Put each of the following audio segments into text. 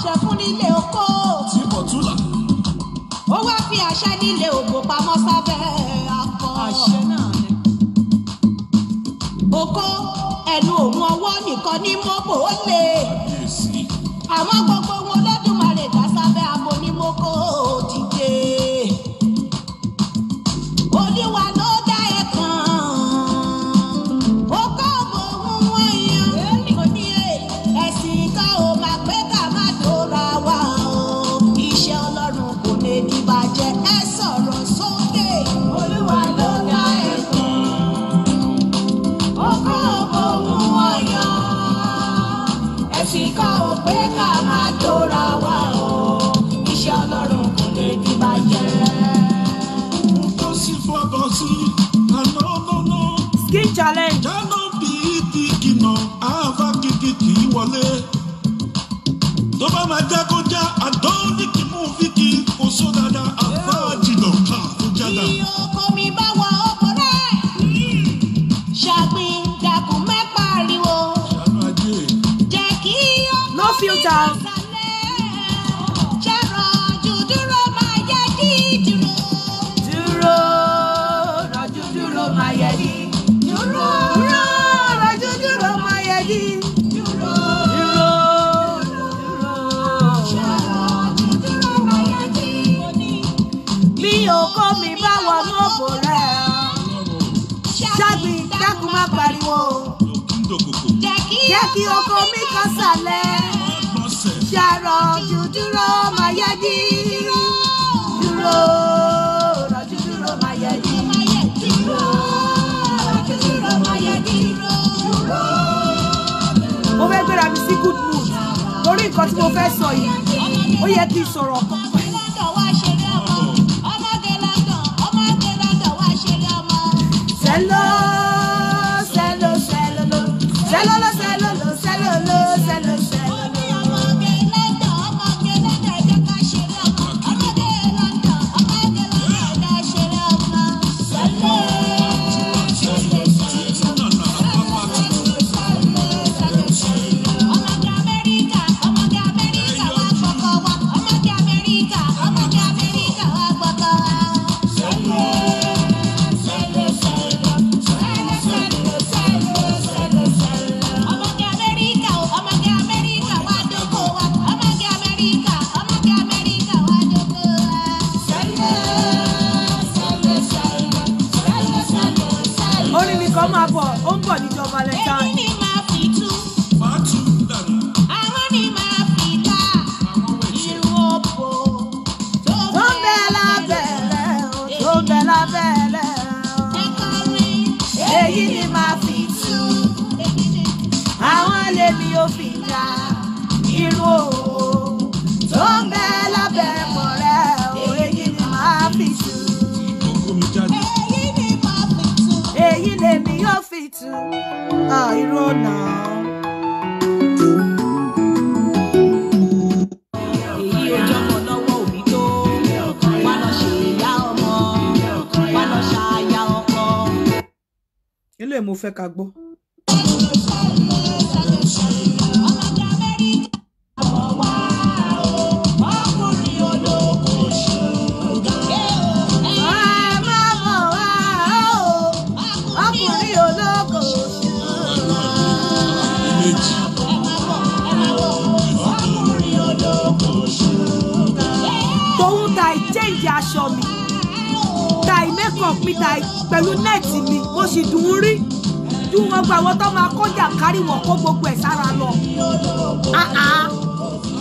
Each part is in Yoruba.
pàṣẹ fún nílé oko. Tí bọ̀túlà. Ó wá fi àṣẹ nílé ògbò pamọ́ sábẹ́ akọ. Àṣẹ náà ni. Oko ẹnu òun ọwọ́ nìkan ní mọ́bò ó lè. Kábíyèsí. Àwọn gbogbo wọn Olódùmarè dá sábẹ́ abo ní mọ́kò dìde. Olúwa ló dá ẹ kàn. Ó kọ́ òun wọ̀nyàn. Kò ní ẹ̀sìn kan ò máa pé ká má dóra wa o. Iṣẹ́ Ọlọ́run kò lè dìbàjẹ́. Ẹ sọ̀rọ̀ sókè. Olúwa ló dá ẹ kàn. Ó kọ́ òun wọ̀nyàn. Ẹ̀sìn kan ò pé ká má dóra wa o. Iṣẹ́ Ọlọ́run kò lè dìbàjẹ́. Mo kọ́ sí fọ́bọ̀ sí. Àná lọ́nà. Skin challenge. Jáná bí ti kìnà, àáfà kìkì kì í wọlé. Tó bá máa já kó já, àdó ní kì mú fíkì, kò só dáadáa, àfá jìnà ká kó já dà. Bí oko mi bá wọ oko rẹ̀, ṣàgbìn dàkún má pariwo. Ṣàánú ajé. Jẹ́ kí oko No mi filter. sálẹ̀. Ṣàròjù dúró máa yẹ kí dúró. Dúró, rọ̀jú dúró máa yẹ dí. Dúró, Dúró, rọ̀jú dúró máa yẹ dí. dúró, Dúró, dúró. ṣàròjù dúró máa yẹ kí. Bí oko mi bá wọnú òbò rẹ̀, ṣáàgbìn dákun má pariwo. Lòkì ń dòkòkò. Jẹ́ kí Jẹ́ kí oko mi kan sàlẹ̀. Wọ́n gbọ́nsẹ̀. Ṣàròjù dúró máa yẹ dí. Dúró, rọ̀jú dúró máa yẹ dí. máa yẹ dúró. Rọ̀jú dúró máa yẹ dúró. Dúró. Mo fẹ́ gbéra mi sí good mood torí nǹkan tí mo fẹ́ sọ yìí, ó yẹ kí n sọ̀rọ̀ kan. Ọmọge London wá ṣeré ọmọ. Ọmọge London, ọmọge London wá ṣeré ọmọ. Sẹ́ló, sẹ́ló, sẹ́lóló, sẹ́lóló, sẹ́lóló, sẹ́lóló, sẹ́ló, sẹ́ló. Ó ní ọmọge London, ọmọge London ẹ jẹ́ ká ṣeré ọmọ. Ọmọge London, ọmọge London ẹ jẹ́ ṣeré ọmọ. Sẹ́ló, sẹ́ló, Nànà àpapà sẹ́ló, sẹ́ló, sẹ́ló, sẹ́ló. Ọmọge Amẹ́ríkà, ọmọge Amẹ́ríkà wá gbọ́kọ̀ wá. Ọmọge Amẹ́ríkà, ọmọge Amẹ́ríkà wá gbọ́kọ̀ wá. Sẹ́ló, sẹ́ló, sẹ́ló, sẹ́ló, sẹ́ló, sẹ́ló, sẹ́ló, sẹ́ló. Ọmọge Amẹ́ríkà o, ọmọge Amẹ́ríkà wá dóko wá. Ọmọge Amẹ́ríkà, ọmọge Amẹ́ríkà wá dóko wá. Sẹ́ló, sẹ́ló, sẹ́ló, sẹ́ló, sẹ́ló, sẹ́ló. Orin mi kan máa bọ̀, ó ń bọ̀ níjọ́ Èyí Valentine. ni màá fi tú. máa tú dànù. Àwọn ni màá fi dá Àwọn wẹ̀ṣẹ̀. irun òpó tó Tó ń bẹ lábẹ́lẹ̀ o, tó ń bẹ lábẹ́lẹ̀ o. Ẹ̀kọ́ rí. Èyí ni màá fi tú. Àwọn lèmi ò fi dá irun òwò. Tó ń bẹ lábẹ́ mọ̀ rẹ̀ o, èyí ni màá fi tú. Kókó mi jáde. Èyí ni màá fi tú. Èyí lèmi yóò fi tú. Ah, irọ́ náà. Èyí ò jọmọ lọ́wọ́ òbí tó. Wá lọ ṣe ìyá ọmọ. Wá lọ ṣàyà ọkọ. Ilé mo fẹ́ ká gbọ́. Ọmọge Amẹ́ríkà bọ̀ wá o. Ọkùnrin olóko ṣúgà. Ẹ má bọ̀ wá o, ọkùnrin ológo Méjì. Ẹ má bọ̀, ẹ má bọ̀. Ọkùnrin olóko ṣúgà. Tòun ta ìchéǹjì aṣọ mi, ta ìmẹ́kọ̀ọ́ mi, ta pẹ̀lú nẹ́ẹ̀tì mi, mo sì dùn ún rí. Ju wọn gba àwọn tó máa kọjá kárí wọn kó gbogbo ẹ̀ sára lọ. Ah ah,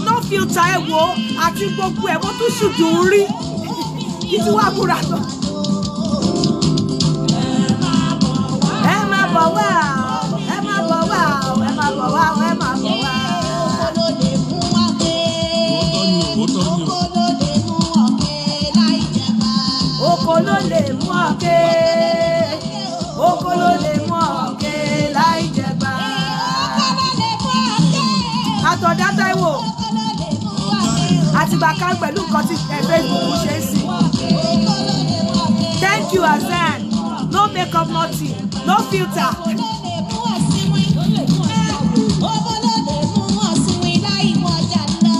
no filter ẹ wo àti gbogbo ẹ̀ mo tún sì dùn ún rí. Kí tí wàá múra lọ. Ẹ má bọ̀ wá o, ẹ má bọ̀ wá o, ẹ má bọ̀ wá o, ẹ má bọ̀ wá. Oko ló lè mú ọ̀kẹ́. Òótọ́ ni o, òótọ́ ni o. Oko ló lè mú ọ̀kẹ́ láì jẹba. Oko ló lè mú ọ̀kẹ́, oko ló lè mú ọ̀kẹ́ láì jẹba. Oko ló lè mú ọ̀kẹ́. Àtọ̀dá Táíwò Oko ló lè mú ọ̀kẹ́. àti bàkà pẹ̀lú nǹkan tí Facebook ṣe ń sìn. Oko ló lè mú ọ̀kẹ́. Thank you Hasan, no makeup nothing, no filter. Oko ló lè mú ọ̀sìnwín. Oko ló lè mú ọ̀sìnwín láì wọjà lọ.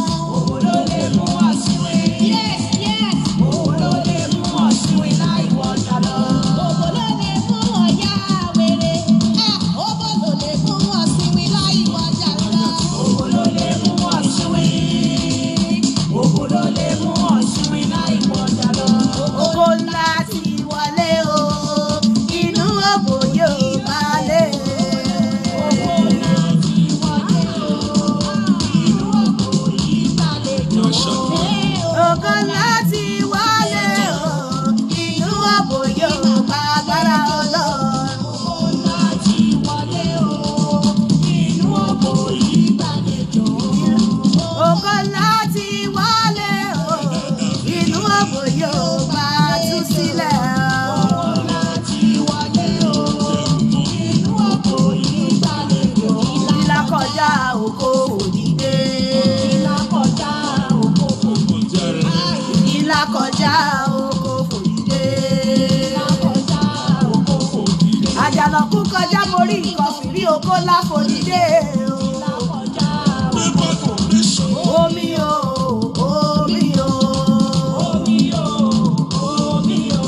nǹkan fìrí oko láfonídé o. Paper foundation. Omi o, omi o. Omi o, omi o.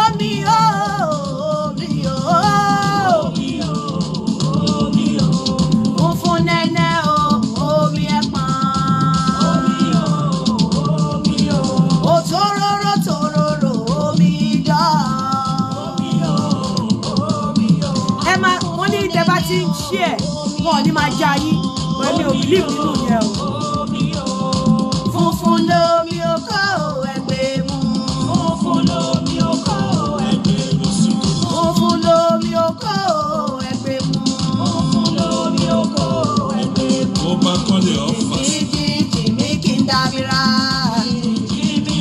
Omi o, omi o. Funfun nẹ́nẹ́ o, omi ẹ̀pọ̀n. Òtóróró tòróró omi idán. Ẹ máa wọ́n ní tẹ́ bá ti ń ṣí ẹ̀, wọn ò ní máa já yín. Pẹ̀lú ò believe nínú yẹn o. Funfun lomi oko ẹgbẹ́ mu. Funfun lomi oko ẹgbẹ́ mu. Ọba kọ́lé ọ̀fà. Jìjì jìmí kí n dábìrà. Jìmí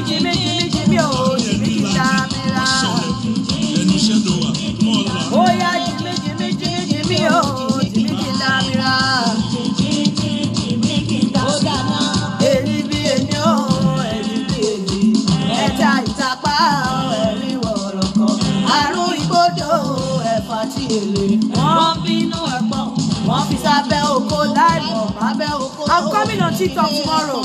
jìmí jìmí jìmí o, jìmí kì í dámìrà. Ẹnu iṣẹ́ ló wà, mọ́ ọ̀la. Ó yá jìmí jìmí jìmí jìmí o, jìmí kì í dámìrà. Èrí bí ẹni o, èrí bí èjì. Ẹja ìtàpá o, ẹ̀rí wọ̀rọ̀kọ̀. Àrùn ìgbódò ẹ̀fà tí èlé. Wọ́n bínú ẹ̀pọ̀n, wọ́n fi sábẹ́ oko láìmọ̀ bábẹ́ oko. I'm coming on TikTok tomorrow.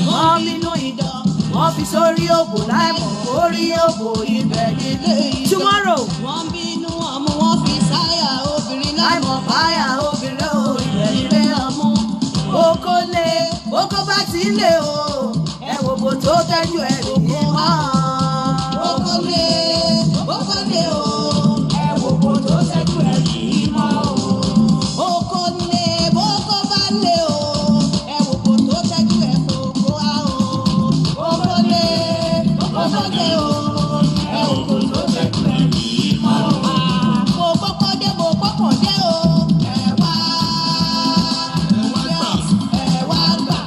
Wọ́n bínú idán, wọ́n fi sórí òbò láìmọ̀ orí òbò ibẹ̀ nílé idán. Tomorrow. Wọ́n bínú ọmú, wọ́n fi sáyà obìnrin Láìmọ̀ báyà obìnrin o, ibẹ̀ nílé ọmú. Oko lé, oko bá ti lé o, ẹ wò bò tó tẹ́jú ẹ̀ lè mọ́. Oko lé, oko lé o, ẹ wò bó tó ṣẹ́jú ẹ̀ yìí mọ́ o. Oko lé, bókó bá lé o, ẹ wò bó tó ṣẹ́jú ẹ̀ fòkó á o. Oko lé, oko lé o, ẹ wò bó tó ṣẹ́jú ẹ̀ yìí mọ́ o. Mo gbọ́kọ́ dé, mo gbọ́kọ̀ dé o, ẹ wá, ẹ wá gbà.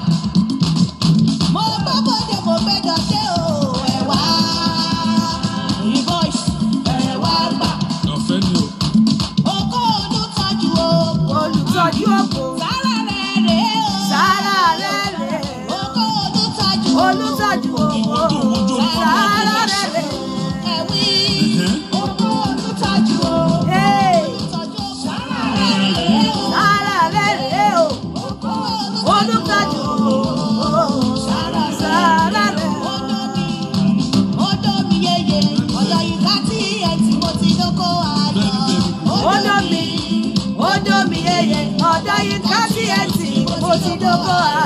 Mo gbọ́kọ̀ dé, mo gbẹ́dọ̀ dé o, ẹ wá. You boys, ẹ wá gbà. Ọ̀fẹ́ ni o. Oko olùtọ́jú o. Olùtọ́jú òbò, Sára rẹ̀ rèé o. sára rẹ̀ rè. Oko olùtọ́jú o. Olùtọ́jú òbò, sára rẹ̀ rè. Ẹ wí. Oko olùtọ́jú o. Hey, Olùtọ́jú o. Sára rẹ̀ rèé o. sára rẹ̀ rè o. Oko Olùtọ́jú òbò, Sára sára rẹ̀. Odò mi, odò mi yeye, ọ̀dọ̀ yìí ká tí ẹ̀ tí mo ti dóko àná. Odò mi, odò mi yeye, ọ̀dọ̀ yìí ká sí ẹ̀sì, mo ti dóko à.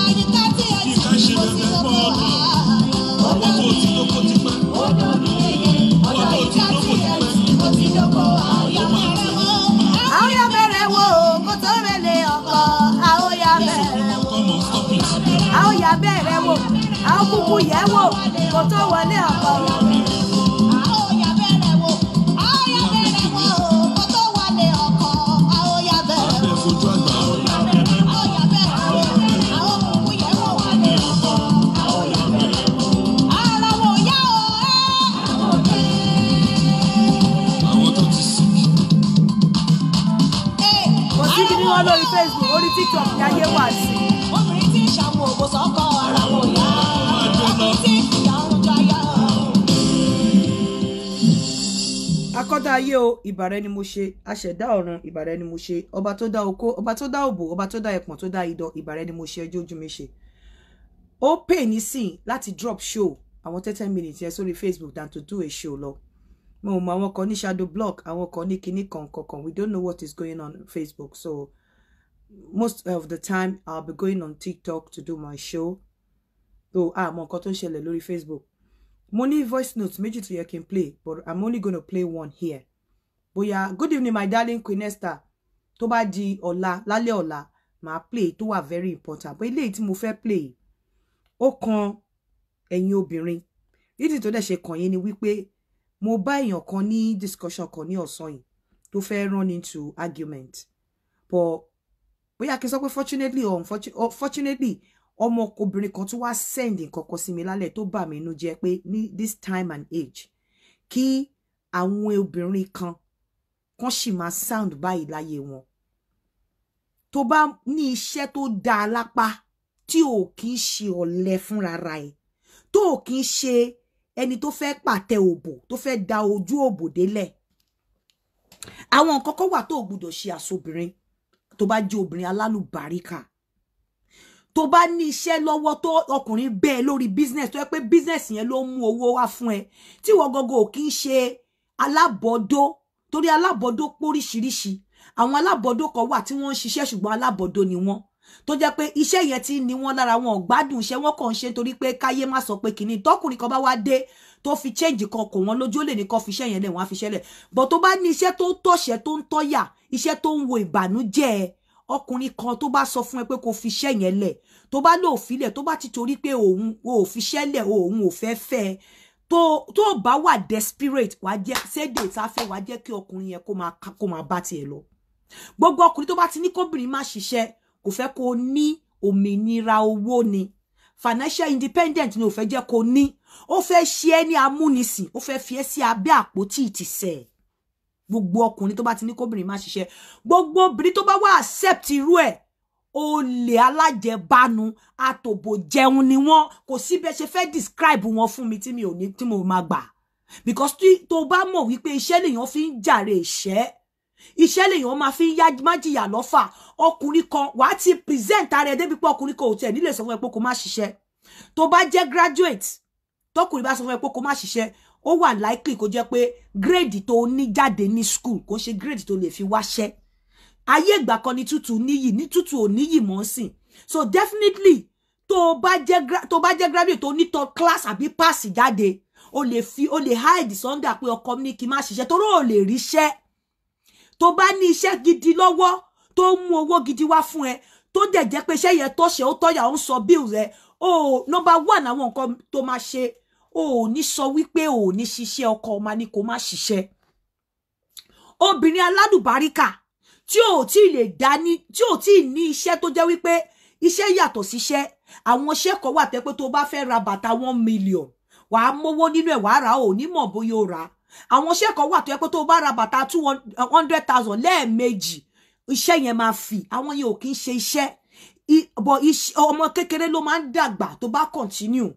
Kíkà ṣe bẹ̀rẹ̀ mọ́ ọ̀la. Ọwọ́ tó ti lóko ti pẹ́. Ọwọ́ tó ti lóko ti pẹ́. Àóyá bẹ̀rẹ̀ wo kó tó rẹ̀lẹ̀ ọkọ, àóyá bẹ̀rẹ̀ wo. Come on, stop it. Àóyá bẹ̀rẹ̀ wo, àókùkù yẹ̀ wò kó tó wọlé ọkọ. Abẹ́ fojú àgbà ọ̀la. Àwọn tó ti sick. Kò sí kí ni wọ́n lórí Facebook, orí TikTok ní ayé wà sí. Obìnrin tí ń ṣàwọn òbò sọ́kọ ara wọn ò yá. Máa jó lọ. Obìnrin tí ń fìyà oúnjẹ aya. Akọ́dá ayé o, ìbàrẹ̀ ni mo ṣe. Aṣẹ̀dá ọ̀run, ìbàrẹ̀ ni mo ṣe. Ọba tó dá okó, ọba tó dá òbò, ọba tó dá ẹpọ̀n, tó dá idọ̀, ìbàrẹ̀ ni mo ṣe. Ẹjọ́ ojú mi ṣe. Ó pè nísìn láti drop show àwọn 30 minutes yẹn sórí Facebook than to do a show lọ. Mo mọ àwọn kan ní shadow block, àwọn kan ní kinní kan kankan. We don't know what is going on Facebook, so most of the time I'll be going on TikTok to do my show, though àmọ́ nǹkan tó ń ṣẹlẹ̀ lórí Facebook. Mo ní voice note méjì tó yẹ kí n play, but I'm only gonna play one here. Bóyá, good evening, my darling Queen Esther, tó bá di ọ̀la, lálẹ́ ọ̀la, màá play tó wà very important. But eléyìí tí mo fẹ́ play, ó kan ẹ̀yin obìnrin. Ìdí tó dẹ̀ ṣe kàn yín ni wípé mo bá èèyàn kan ní discussion kan ní ọ̀sán yìí tó fẹ́ run into argument, but bóyá kí n sọ pé fortunately or unfortunately, fortunately, ọmọ obìnrin kan tó wá send nǹkan kan sí mi lálẹ́ tó bà mí inú jẹ́ pé ní this time and age, kí àwọn obìnrin kan kan sì máa sound báyìí láyé wọn. Tó bá ní iṣẹ́ tó dáa lápá, tí ò kì í ṣe ọ̀lẹ fúnra ra ẹ̀, tó ò kì í ṣe Ẹni tó fẹ́ pàtẹ òbò, tó fẹ́ da ojú òbò délẹ̀. Àwọn nǹkan kan wà tó o gbọ́dọ̀ ṣe àsobìnrin tó bá jẹ́ obìnrin alálùbáríkà, tó bá ní iṣẹ́ lọ́wọ́, tó ọkùnrin bẹ́ẹ̀ lórí business, tó yẹ pé business yẹn ló ń mú owó wá fún ẹ, tí ìwọ gọgọ ò kí ń ṣe alábọ́dó, torí alábọ́dó póríṣiríṣi. Àwọn alábọ́dó kan wà tí wọ́n ń ṣiṣẹ́, ṣùgbọ́n alábọ́dó ni wọ́n, tó jẹ́ pé iṣẹ́ yẹn ti ní wọ́n lára, wọn ò gbádùn iṣẹ́ wọn, kàn ń ṣe nítorí pé káyé má sọ pé kìíní. Tọkùnrin kan bá wá dé tó fi change kan kò wọ́n lójú, ó lè ní kó fi iṣẹ́ yẹn lẹ̀, wọ́n á fi iṣẹ́ lẹ̀. But tó bá ní iṣẹ́ tó tọ̀ṣẹ́, tó ń tọ́yà, iṣẹ́ tó ń wo ìbànújẹ́ ẹ, ọkùnrin kan tó bá sọ fún ẹ pé kó fi iṣẹ́ yẹn lẹ̀, tó bá lò filẹ̀, tó bá ti torí pé òun ò fi iṣẹ́ lẹ̀, òun ò fẹ́ fẹ́ ẹ, tó bá wà desperate, wàá jẹ́ sédè sáfẹ́, wàá jẹ́ kí ọkùnrin yẹn kó máa bá tiẹ̀ lọ. Gbogbo ọkùnrin tó bá ti ní kóbìnrin má ṣiṣẹ́, kò fẹ́ kó ní òmìnira owó ni. Financial independent ni ò fẹ́ jẹ́ kó ní. Ó fẹ́ ṣe ẹ́ ní amúnisìn, ó fẹ́ fi ẹ́ sí abẹ́ àpótí ìtìsẹ̀. Gbogbo ọkùnrin tó bá ti ní kóbìnrin má ṣiṣẹ́, gbogbo obìnrin tó bá wá accept irú ẹ̀, olè alájẹbánu àtòbò jẹun ni wọ́n. Kò sí bẹ́ẹ̀ ṣe fẹ́ describe wọn fún mi tí mi ò ní tí mo máa gbà, because tí tó bá mọ̀ wípé iṣẹ́ lèèyàn fi ń jàre ìṣẹ́, iṣẹ́ lèèyàn máa fi ń yá májìyà lọ́fà, ọkùnrin kan wàá ti present ara ẹ débi pé ọkùnrin kan ò tiẹ̀ nílè sọ fún ẹ pé kó má ṣiṣẹ́. Tó bá jẹ́ graduate, tọkùnrin bá sọ fún ẹ pé kó má ṣiṣẹ́, ó wà likely kó jẹ́ pé grade tó ní jáde ní school kò ṣe grade tó lè fi wáṣẹ́. Ayé ìgbà kan ní tútù níyì, ní tútù ò níyì mọ́ sìn. So definitely, tó bá jẹ́ graduate, tó ní third class àbí pass jáde, o lè fi, o lè hide under pé ọkọ mi ní kí n má ṣiṣẹ́, torí ò lè ríṣẹ́. Tó bá ní iṣẹ́ gidi lọ́wọ́ tó ń mú owó gidi wá fún ẹ, tó dẹ̀ jẹ́ pé iṣẹ́ yẹn tó ṣe, ó tọ́yà, ó ń sọ bills ẹ o, number one, àwọn nǹkan tó máa ṣe, o ò ní sọ wípé o ò ní ṣiṣẹ́. Ọkọ máa ní kó má ṣiṣẹ́. Obìnrin alálùbáríkà tí ò tí lè dá ní, tí ò tí ní iṣẹ́, tó jẹ́ wípé iṣẹ́ yàtọ̀ síṣẹ́. Àwọn iṣẹ́ kan wà tẹ́ pé tó bá fẹ́ ra bàtà 1 million, wàá mówó nínú ẹ̀, wàá rà, ò ní mọ̀ bóyá o rà. Àwọn iṣẹ́ kan wà tó yẹ pé tó bá ra bàtà 200,000 lẹ́ẹ̀mejì, iṣẹ́ yẹn máa fì. Àwọn yẹn ò kí ń ṣe iṣẹ́ but ọmọ kékeré ló máa ń dàgbà tó bá continue.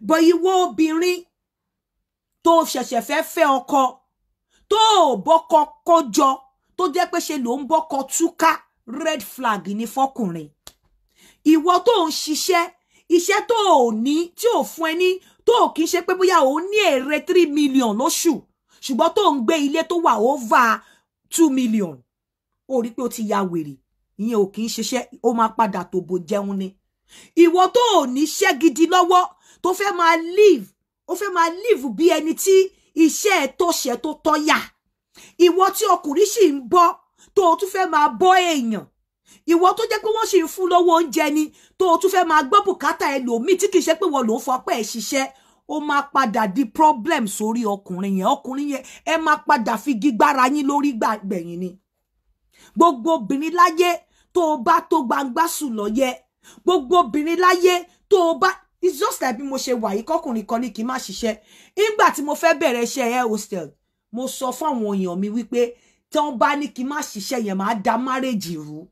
But ìwọ obìnrin tó ṣẹ̀ṣẹ̀ fẹ́ fẹ́ ọkọ, tó ò bọ́kọ kójọ, tó jẹ́ pé ṣe ló ń bọ́kọ túká, red flag ni fọkùnrin. Ìwọ tó ń ṣiṣẹ́, iṣẹ́ tó ò ní, tí ò fún ẹ ní, tó ò kì í ṣe pé bóyá ò ní èrè 3 million lóṣù, ṣùgbọ́n tó ń gbé ilé tó wà over 2 million, ó rí pé ó ti ya wèrè. Ìyẹn ò kì í ṣiṣẹ́, ó máa padà tòbò jẹun ni. Ìwọ tó ò níṣẹ́ gidi lọ́wọ́, tó fẹ́ máa live, ó fẹ́ máa live bí ẹni tí iṣẹ́ ẹ̀ tó ṣe tó tọ́yà, ìwọ tí ọkùnrin sì ń bọ́, tó o tún fẹ́ máa bọ́ èèyàn, ìwọ tó jẹ́ pé wọ́n sì ń fún lówó oúnjẹ ni, tó o tún fẹ́ máa gbọ́ bùkátà ẹlòmíì, tí kì í ṣe pé wọ́n ló ń fọpẹ́ ẹ̀ ṣiṣẹ́, ó máa padà di problem sórí ọkùnrin yẹn. Ọkùnrin yẹn, ẹ máa padà fi gbígbára yín lórí gbẹ̀yìn ni. Gbogbo obìnrin láyé tó o bá tó gbangba sùn lọ́yẹ, gbogbo obìnrin láyé tó o bá, it's just like bí mo ṣe wà yìí, kọkùnrin kan ní kí n má ṣiṣẹ́. Nígbà tí mo fẹ́ bẹ̀rẹ̀ iṣẹ́ air hostel, mo sọ fún àwọn èèyàn mi wípé tí wọ́n bá ní kí n má ṣiṣẹ́ yẹn, máa da marriage rú.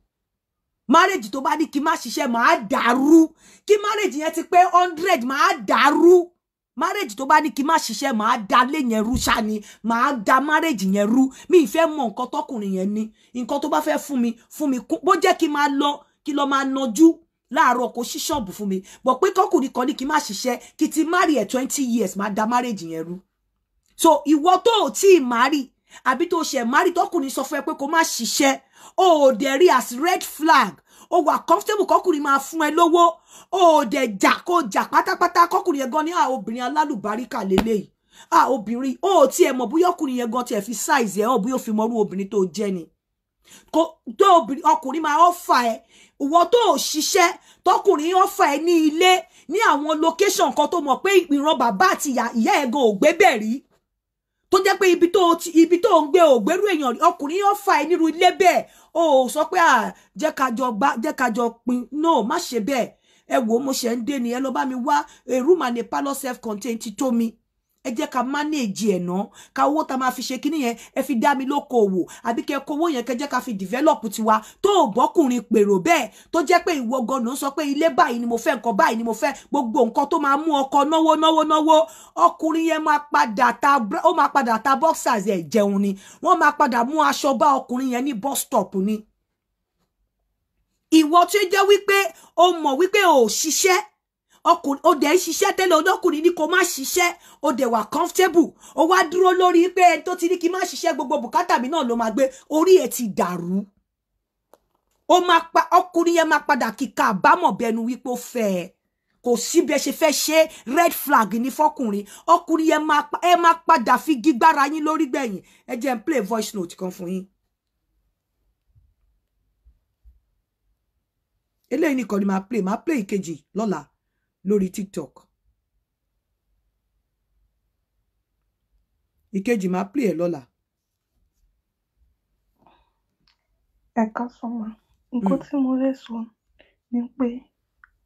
Marriage tó bá ní kí n má ṣiṣẹ́, máa dàrú. Kí marriage yẹn ti pé 100, máa dàrú. Marriage tó bá ní kí n má ṣiṣẹ́, máa da lé yẹn rú ṣá ni, máa da marriage yẹn rú. Mi ì fẹ́ mọ nǹkan tọkùnrin yẹn ní. Nǹkan tó bá fẹ́ fún mi, fún mi. Bó jẹ́ kí n máa lọ, kí lọ máa nọjú láàárọ̀, kó ṣí ṣọ́ọ̀bù fún mi bọ̀, pé kọkùnrin kan ní kí n má ṣiṣẹ́, kí ti marry ẹ̀ 20 years, máa da marriage yẹn rú. So ìwọ tó ò tí ì marry, àbí tó ṣe marry, tọkùnrin sọ fún ẹ pé kó má ṣiṣẹ́, o ò dẹ̀ rí as red flag, o wà comfortable kọkùnrin máa fún ẹ lówó, o ò dẹ̀ jà, kó jà pátápátá, kọkùnrin yẹn gan ní, à, obìnrin alálùbáríkà lélẹ́yìí, à, obìnrin, o ò tiẹ̀ mọ̀ bóyá ọkùnrin yẹn gan tiẹ̀ fi size ẹ̀ ọ̀, bóyá ó fi mọrú obìnrin tó jẹ́ ni. Kó tó obìnrin, ọkùnrin máa offer ẹ, ìwọ tó ò ṣiṣẹ́, tọkùnrin offer ẹ ní ilé ní àwọn location kan tó mọ̀ pé ìran bàbá àti ìyá ẹ̀ gan ò gbé bẹ̀ rí, tó jẹ́ pé ibi tó ń gbé ò gbérú èèyàn rí, ọkùnrin offer ẹ nírú ilé bẹ́ẹ̀, o ò sọ pé à, jẹ́ ká jọ gbá, jẹ́ ká jọ pín. No, má ṣe bẹ́ẹ̀. Ẹ wò ó, mo ṣe ń dé ni, ẹ lọ bá mi wá a room and a parlour, self contained ti tó mi. Ẹ jẹ́ ká manage ẹ̀ ná, ká owó tá máa fi ṣe kíní yẹn, ẹ fi dá mi lókoòwò, àbí kẹ́ kó owó yẹn kẹ́ jẹ́ ká fi develop tiwa. Tó ò bọ́kùnrin pèrò bẹ́ẹ̀, tó jẹ́ pé ìwọ gan ló ń sọ pé ilé báyìí ni mo fẹ́, nǹkan báyìí ni mo fẹ́, gbogbo nǹkan tó máa mú ọkọ náwó náwó náwó, ọkùnrin yẹn máa padà ta, ó máa padà ta boxers ẹ̀ jẹun ni, wọ́n máa padà mú aṣọ bá ọkùnrin yẹn ní bus stop ni. Ìwọ tí ó jẹ́ wípé o mọ̀ wípé o ò ṣiṣẹ́, ọkùnrin ó dẹ̀ ń ṣiṣẹ́ tẹ́lẹ̀, ọlọ́kùnrin ní kó má ṣiṣẹ́, ó dẹ̀ wà comfortable, ó wá dúró lórí pé ẹni tó ti ní kí má ṣiṣẹ́ gbogbo bùkátà mi náà ló máa gbé, orí ẹ̀ ti dàrú. Ó máa pa ọkùnrin yẹn máa padà kíka àbámọ̀ bẹnu wípé ó fẹ́ ẹ. Kò sí bí ẹ ṣe fẹ́ ṣe, red flag ní fọkùnrin. Ọkùnrin yẹn ẹ máa padà fi gígbára yín lórí gbẹ̀yìn. Ẹ jẹ́ n play voice note kan fún yín. Eléyìí nìkan ni máa play ìkejì lọ́la lórí TikTok. Ìkejì máa play ẹ̀ lọ́la. Ẹ káàsán ma. Nǹkan tí mo fẹ́ sọ ni pé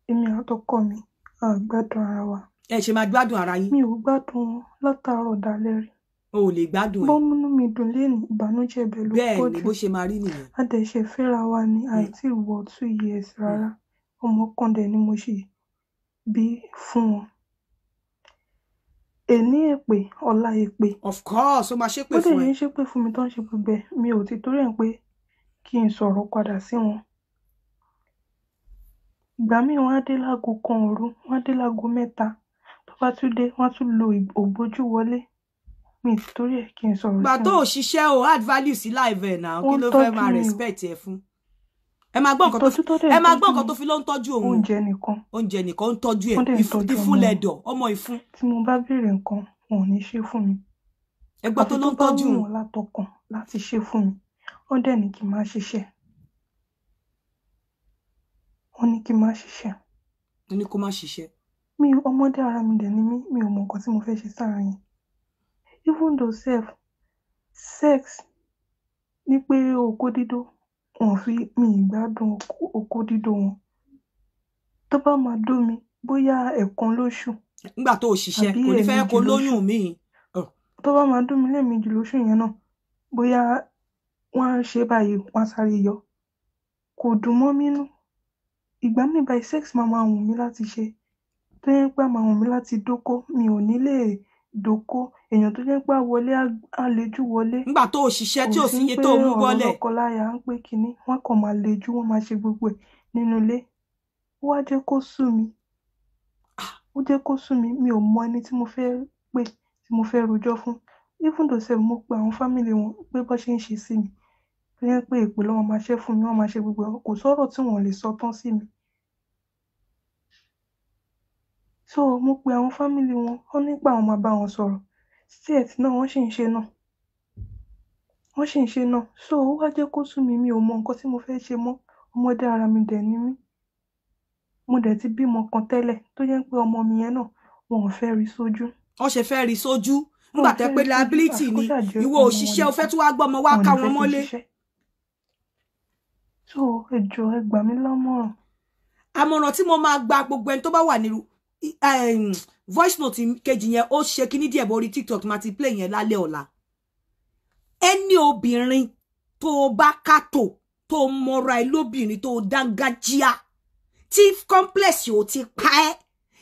èmi àtọkọ mi a gbádùn ara wa. Ẹ ṣe máa gbádùn ara yín. Mi ò gbádùn wọn látàárọ̀ dalẹ́ rí. O ò lè gbádùn ẹ. Bó múnú mi dùn lénìí, ìbànújẹ́ ibẹ̀ ló pọ̀ jù. Bẹ́ẹ̀ ni, bó ṣe máa rí nìyẹn. A dẹ̀ ṣe fẹ́ra wa ni àìtí wọ 2 years rárá. Ọmọ kan dẹ̀ ni mo ṣe bí fún wọn. Èní èpè, ọ̀la èpè. Of course, ó máa ṣépè fún ẹ. Ó dẹ̀ yẹn ṣépè fún mi tó ń ṣe gbogbo ẹ̀. Mi ò ti torí ẹ̀ pé kí n sọ̀rọ̀ padà sí wọn. Ìgbà míì wọ́n á dé láago 1 òru, wọ́n á dé láago 3. Tó bá tún dé, wọ́n á tún lo ògbójú wọlé. Mi ti torí ẹ̀ kí n sọ̀rọ̀ sí wọn. Ìgbà tó ò ṣiṣẹ́ o, add value sí life ẹ̀ náà, kí ló fẹ́ máa respect ẹ fún? Ẹ máa gbọ́ nǹkan tó fi ló ń tọ́jú òun. Oúnjẹ nìkan. Oúnjẹ nìkan ń tọ́jú ẹ̀. Ìfún lẹ̀dọ̀, ọmọ ìfún. Tí mo bá béèrè nǹkan, wọn ò ní ṣe fún mi. Ẹ gbọ́ tó ló ń tọ́jú òun. Àfi tó bá wù wọ́n látọkàn láti ṣe fún mi. Wọ́n dẹ̀ ní kí n máa ṣiṣẹ́. Wọ́n ní kí n máa ṣiṣẹ́. Wọ́n ní kó má ṣiṣẹ́. Mi ọmọdé ara mi dẹ̀ ni mí, mi ò mọ nǹkan tí mo fẹ́ ṣe sára yẹn. Even though self, sex ní pé okó dídó, wọ́n fi mi ìgbádùn okó dídó wọn. Tó bá máa dó mi, bóyá ẹ̀kan lóṣù. Nígbà tó o ṣiṣẹ́, kò ní fẹ́ kó lóyún mi. Tó bá máa dó mi lẹ́ẹ̀mejì lóṣù yẹn náà, bóyá wọ́n á ṣe báyìí, wọ́n á sáré yọ. Kò dùn mọ́ mi nú. Ìgbà míì báyìí sex máa wù mí láti ṣe. Tó yẹ pé máa wù mí láti dóko, mi ò ní lè dóko. Èèyàn tó jẹ́ pé á wọlé, á lejú wọlé. Nígbà tó o ṣiṣẹ́ tí ò sí iye tó mú bọ́lẹ̀. Kò sí pé ọ̀rọ̀ lọ́kọláya ń pé kinní, wọ́n kàn máa lejú, wọ́n máa ṣe gbogbo ẹ̀ nínú ilé. Ó wá jẹ́ kó sú mi. Ó jẹ́ kó sú mi. Mi ò mọ ẹni tí mo fẹ́ pè, tí mo fẹ́ rojọ́ fún. Even though sef mo pe àwọn family wọn pé bó ṣe ń ṣe sí mi. Tó jẹ́ pé èpè ló máa ṣẹ́ fún mi, wọ́n máa ṣe gbogbo ẹ̀. Kò sọ̀rọ̀ tí wọ́n lè sọ tán sí mi. So mo pe àwọn family wọn, wọ́n ní pé àwọn máa bá wọn sọ̀rọ̀. State náà wọ́n sì ń ṣe náà. Wọ́n sì ń ṣe náà. So ó wá jẹ́ kó sú mi, mi ò mọ nǹkan tí mo fẹ́ ṣe mọ́. Ọmọdé ara mi dẹ̀ ni mí. Mo dẹ̀ ti bímọ kan tẹ́lẹ̀ tó jẹ́ pé ọmọ mi yẹn náà wọn ò fẹ́ rí sójú. Wọ́n ṣe fẹ́ rí sójú. Nígbà tẹ́ pé liability ni ìwọ òṣìṣẹ́ o fẹ́ tún wá gbọ́mọ wá ká wọn mọ́lé. So ẹ jọ̀ọ́ ẹ gbà mí lámọ̀ràn. Àmọ̀ràn tí mo máa gba gbogbo ẹni tó bá wà nírú voice note kejì yẹn, ó ṣe kíní díẹ̀ borí TikTok máa ti play yẹn lálẹ́ ọ̀la. Ẹni obìnrin tó bá kàtó, tó mọra ẹ lóbìnrin tó dángájíá, tí complex ò ti pa ẹ́,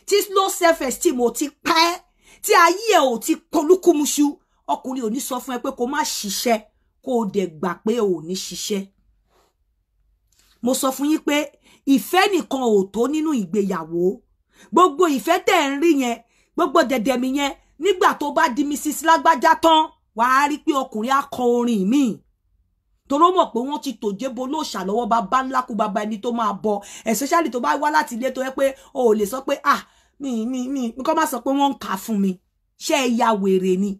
tí low self esteem ò ti pa ẹ́, tí ayé ẹ ò ti polúkúmuṣu, ọkùnrin ò ní sọ fún ẹ pé kó má ṣiṣẹ́, kó o dẹ̀ gbà pé ò ní ṣiṣẹ́. Mo sọ fún yín pé ìfẹ́ nìkan ò tó nínú ìgbéyàwó. Gbogbo ìfẹ́ tẹ́ ń rí yẹn, gbogbo dẹ̀dẹ̀mí yẹn, nígbà tó bá di Mrs. Lágbájá tán, wàá rí pé ọkùnrin á kọ orin míì. Toró mọ̀ pé wọ́n ti tòjébo lóòṣà lọ́wọ́ bàbá ńlá kú bàbá ẹni tó máa bọ, especially tó bá wá láti ilé tó yẹ pé o ò lè sọ pé ah mi nǹkan má sọ pé wọ́n ń kà fún mi. Ṣé ẹ ya wèrè ni?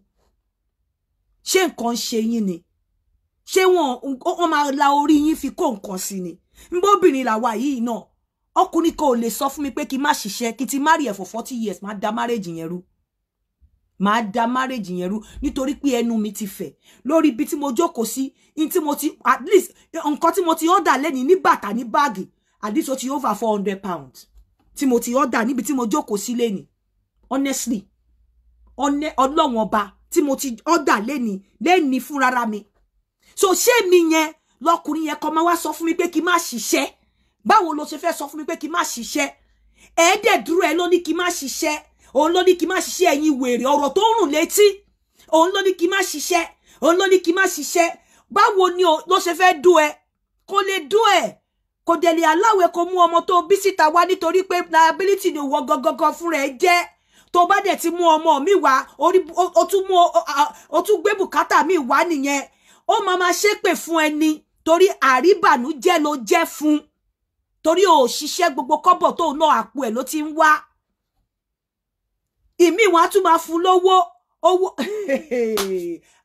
Ṣé nǹkan ṣe yín ni? Ṣé wọ́n máa la orí yín fi kó nǹkan sí ni? Nbóbìnrin làwa yìí náà. Ọkùnrin kan ò lè sọ fún mi pé kí n má ṣiṣẹ́, kí n ti marry ẹ̀ for 40 years, máa da marriage yẹn rú. Máa da marriage yẹn rú nítorí pé ẹnu mi ti fẹ̀ lórí ibi tí mo jókòó sí, in tí mo ti at least nǹkan tí mo ti order lẹ́ni ní bàtà ní báàgì, at least ó ti over £400 tí mo ti order níbi tí mo jókòó sí lẹ́ni. Honestly, Ọlọ́wọ́n ọba tí mo ti ọ̀dà lẹ́ni lẹ́ni fúnrara mi. So ṣé mi yẹn lọkùnrin yẹn kọ́ máa wá sọ fún mi pé kí n má ṣiṣẹ́? Báwo ló ṣe fẹ́ sọ fún mi pé kí n má ṣiṣẹ́? Ẹ̀ẹ́dẹ̀ dúró, ẹ ló ní kí n má ṣiṣẹ́, òun ló ní kí n má ṣiṣẹ́. Ẹ̀yin wèrè, ọ̀rọ̀ tó ń rùn létí, òun ló ní kí n má ṣiṣẹ́, òun ló ní kí n má ṣiṣẹ́. Báwo ni ló ṣe fẹ́ dún ẹ? Kò lè dún ẹ, kò dẹ̀ lè aláwẹ̀ kó mú ọmọ tó bí síta wá, nítorí pé liability ni ìwọ gangan fúnra ẹ jẹ́. Tó bá dẹ̀ ti mú ọmọ mi wá, orí o tún mú o tún gbé bùkátà mi wá nìyẹn. Ó máa máa ṣépè fún ẹni, torí àríbànújẹ́ ló jẹ́ fún, torí ò ṣiṣẹ́. Gbogbo kọ́bọ̀ tó ná, àpò ẹ̀ ló ti ń wá. Ìmí wọn á tún máa fún lówó owó.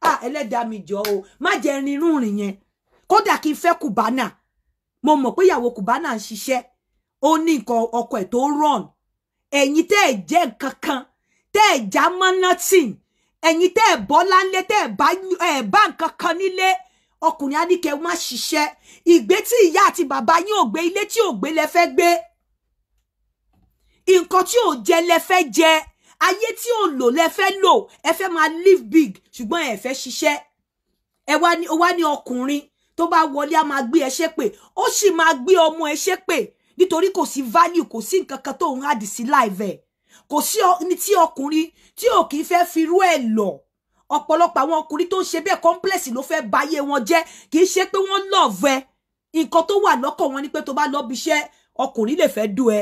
Ah, ẹlẹ́dàá mi, jọ o, má jẹ́ rin irú rìn yẹn. Kódà kí n fẹ́ Kùbánà, mo mọ̀ pé ìyàwó Kùbánà ń ṣiṣẹ́, ó ní nǹkan ọkọ ẹ̀ tó run. Ẹ̀yin tẹ́ ẹ̀ jẹ́ nǹkan kan, tẹ́ ẹ̀ já mọ́ nothing, ẹ̀yin tẹ́ ẹ̀ bọ́lá ńlé, tẹ́ ẹ̀ bá nǹkan kan nílé, ọkùnrin á ní kẹ́ má ṣiṣẹ́. Ìgbé tí ìyá àti bàbá yín ò gbé, ilé tí ò gbé lẹ fẹ́ gbé, nǹkan tí ò jẹ lẹ fẹ́ jẹ, ayé tí ò lò lẹ fẹ́ lò. Ẹ fẹ́ máa live big, ṣùgbọ́n ẹ fẹ́ ṣiṣẹ́. Ẹ wá ní, ó wá ní ọkùnrin tó bá wọlé, á máa gbé ẹ ṣépè, ó sì máa gbé ọmọ ẹ ṣépè, nítorí kò sí value, kò sí nǹkan kan tó ń add sí life ẹ. Kò sí ní tí ọkùnrin tí ò kì í fẹ́ firú ẹ̀ lọ. Ọ̀pọ̀lọpọ̀ àwọn ọkùnrin tó ń ṣe bẹ́ẹ̀, complex ló fẹ́ bayé wọn jẹ́. Kì í ṣe pé wọ́n love ẹ. Nǹkan tó wà lọ́kàn wọn ni pé tó bá lọ bí iṣẹ́, ọkùnrin lè fẹ́ dú ẹ,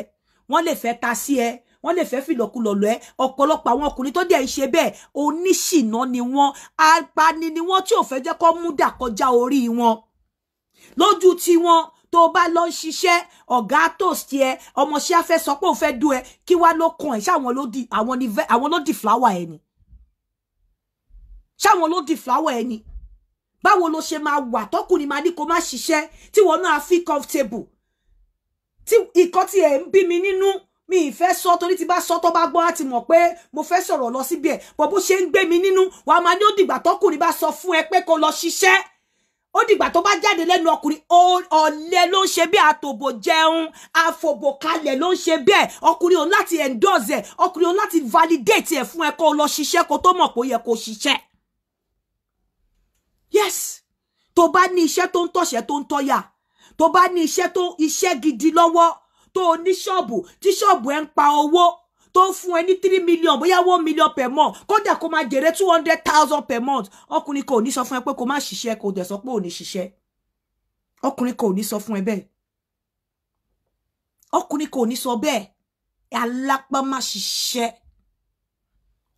wọ́n lè fẹ́ ta sí ẹ, wọ́n lè fẹ́ fìlọ̀kulọ̀ lọ ẹ. Ọ̀pọ̀lọpọ̀ àwọn ọkùnrin tó dẹ̀ ń ṣe bẹ́ẹ̀, oníṣìná ni wọ́n, apani ni wọ́n, tí ò fẹ́ jẹ́ kó mú dà kọjá orí wọn. Lójú tiwọn, tó bá lọ ń ṣiṣẹ́, ọ̀gá toast ẹ, ọmọọṣẹ́ á fẹ́ sọ pé òun fẹ́ dú ẹ. Kí wá ló kàn ẹ́? Ṣáwọn ló di àwọn ni àwọn ló di flower ẹ ni? Ṣáwọn ló di flower ẹ ni? Báwo ló ṣe máa wà tọkùnrin máa ní kó má ṣiṣẹ́, tí wọn náà feel comfortable? Tí ìkan tí ẹ̀ ń bí mi nínú, mi ì fẹ́ sọ, torí tí bá sọ, tó bá gbọ́, á ti mọ̀ pé mo fẹ́ sọ̀rọ̀ lọ síbi ẹ̀ bọ̀. Bó ṣe ń gbé mi nínú, wàá máa ní ó dìgbà tọkùnrin bá sọ fún ẹ pé kó lọ ṣiṣẹ́, ó dìgbà tó bá jáde lẹ́nu ọkùnrin. Ọ̀lẹ ló ń ṣe bí àtòbò jẹun, àfòbòkalẹ̀ ló ń ṣe bẹ́ẹ̀. Ọkùnrin òun láti endorse ẹ̀, ọkùnrin òun láti validate ẹ̀ fún ẹ kó lọ ṣiṣẹ́, kó tó mọ̀ pé ó yẹ kó ṣiṣẹ́. Yes, tó bá ní iṣẹ́ tó ń tọ̀ṣẹ́, tó ń tọ́yà, tó bá ní iṣẹ́ tó iṣẹ́ gidi lọ́wọ́, tó o ní ṣọ́ọ̀bù, tí ṣọ́ọ̀bù ẹ̀ ń pa owó, tó ń fún ẹ ní 3 million, bóyá 1 million per month, kódà kó máa jèrè 200,000 per month, ọkùnrin kò ní sọ fún ẹ pé kó má ṣiṣẹ́, kó dẹ̀ sọ pé ò ní ṣiṣẹ́. Ọkùnrin kò ní sọ fún ẹ bẹ́ẹ̀, ọkùnrin kò ní sọ bẹ́ẹ̀. Alápá má ṣiṣẹ́,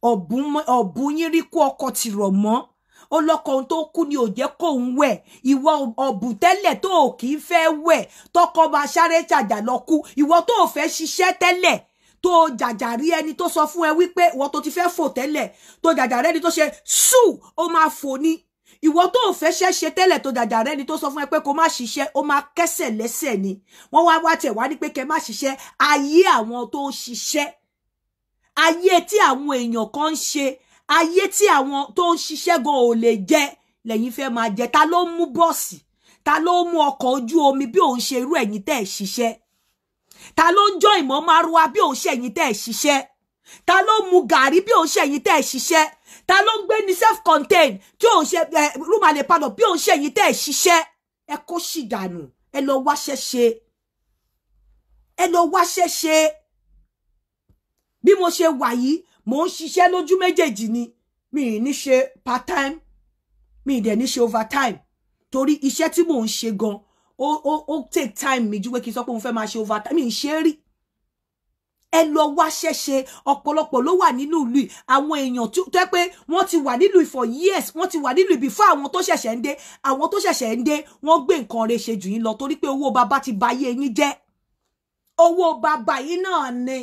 ọ̀bùn yín rí kó ọkọ tìrọ̀ mọ́, ó lọ́kọ ohun tó kú ni ò jẹ́ kóun wẹ̀. Ìwọ ọ̀bùn tẹ́lẹ̀ tó ò kì í fẹ́ wẹ̀, tọkọ máa sáré jàjà lọ kú. Ìwọ tó ò fẹ́ ṣiṣẹ́ tẹ́lẹ̀, tó jàjà rí ẹni tó sọ fún ẹ wípé ìwọ tó ti fẹ́ fò tẹ́lẹ̀, tó jàjà rẹ́ni tó ṣe sù, ó máa fò ni. Ìwọ tó ò fẹ́ ṣẹ́ ṣe tẹ́lẹ̀, tó jàjà rẹ́ni tó sọ fún ẹ pé kó má ṣiṣẹ́, ó máa kẹ́sẹ̀ lẹ́sẹ̀ ni. Wọ́n wá wá tẹ̀ wá ní pé kẹ́ má ṣiṣẹ́. Ayé àwọn tó ń ṣiṣẹ́, ayé tí àwọn èèyàn kan ń ṣe, ayé tí àwọn tó ń ṣiṣẹ́ gan ò lè jẹ lẹ́yìn fẹ́ máa jẹ. Ta ló ń mú bọ́ọ̀sì? Ta ló ń mú ọkọ̀ ojú omi bí òun ṣe irú ẹ̀yin tẹ́ ẹ̀ ṣiṣẹ́? Ta ló ń jọ ìmọ̀ márúwá bí òun ṣe ẹ̀yin tẹ́ ẹ̀ ṣiṣẹ́? Ta ló ń mu gàrí bí òun ṣe ẹ̀yin tẹ́ ẹ̀ ṣiṣẹ́? Ta ló ń gbé ní self contained tí òun ṣe ẹ room and parlour bí òun ṣe ẹ̀yin tẹ́ ẹ̀ ṣiṣẹ́? Ẹ kó sì dànù, ẹ lọ wáṣẹ́ ṣe, ẹ lọ wáṣẹ́ ṣe. Bí mo ṣe wà yìí, mò ń ṣiṣẹ́ lójú méjèèjì ni. Mi ì ní ṣe part time, mi ì dẹ̀ ní ṣe overtime, torí iṣẹ́ tí mò ń ṣe gan, ó take time mi ju pé kí n sọ pé mo fẹ́ máa ṣe overtime. Mi ì ṣe é rí. Ẹ lọ wáṣẹ́ ṣe. Ọ̀pọ̀lọpọ̀ ló wà nínú ìlú yìí, àwọn èèyàn tó jẹ́ pé wọ́n ti wà nílùú yìí for years, wọ́n ti wà nílùú yìí before àwọn tó ṣẹ̀ṣẹ̀ ń dé. Àwọn tó ṣẹ̀ṣẹ̀ ń dé, wọ́n gbé nǹkan rẹ̀ ṣe jù yín lọ, torí pé owó bàbá ti ba ayé yín jẹ́. Owó bàbá yín náà ni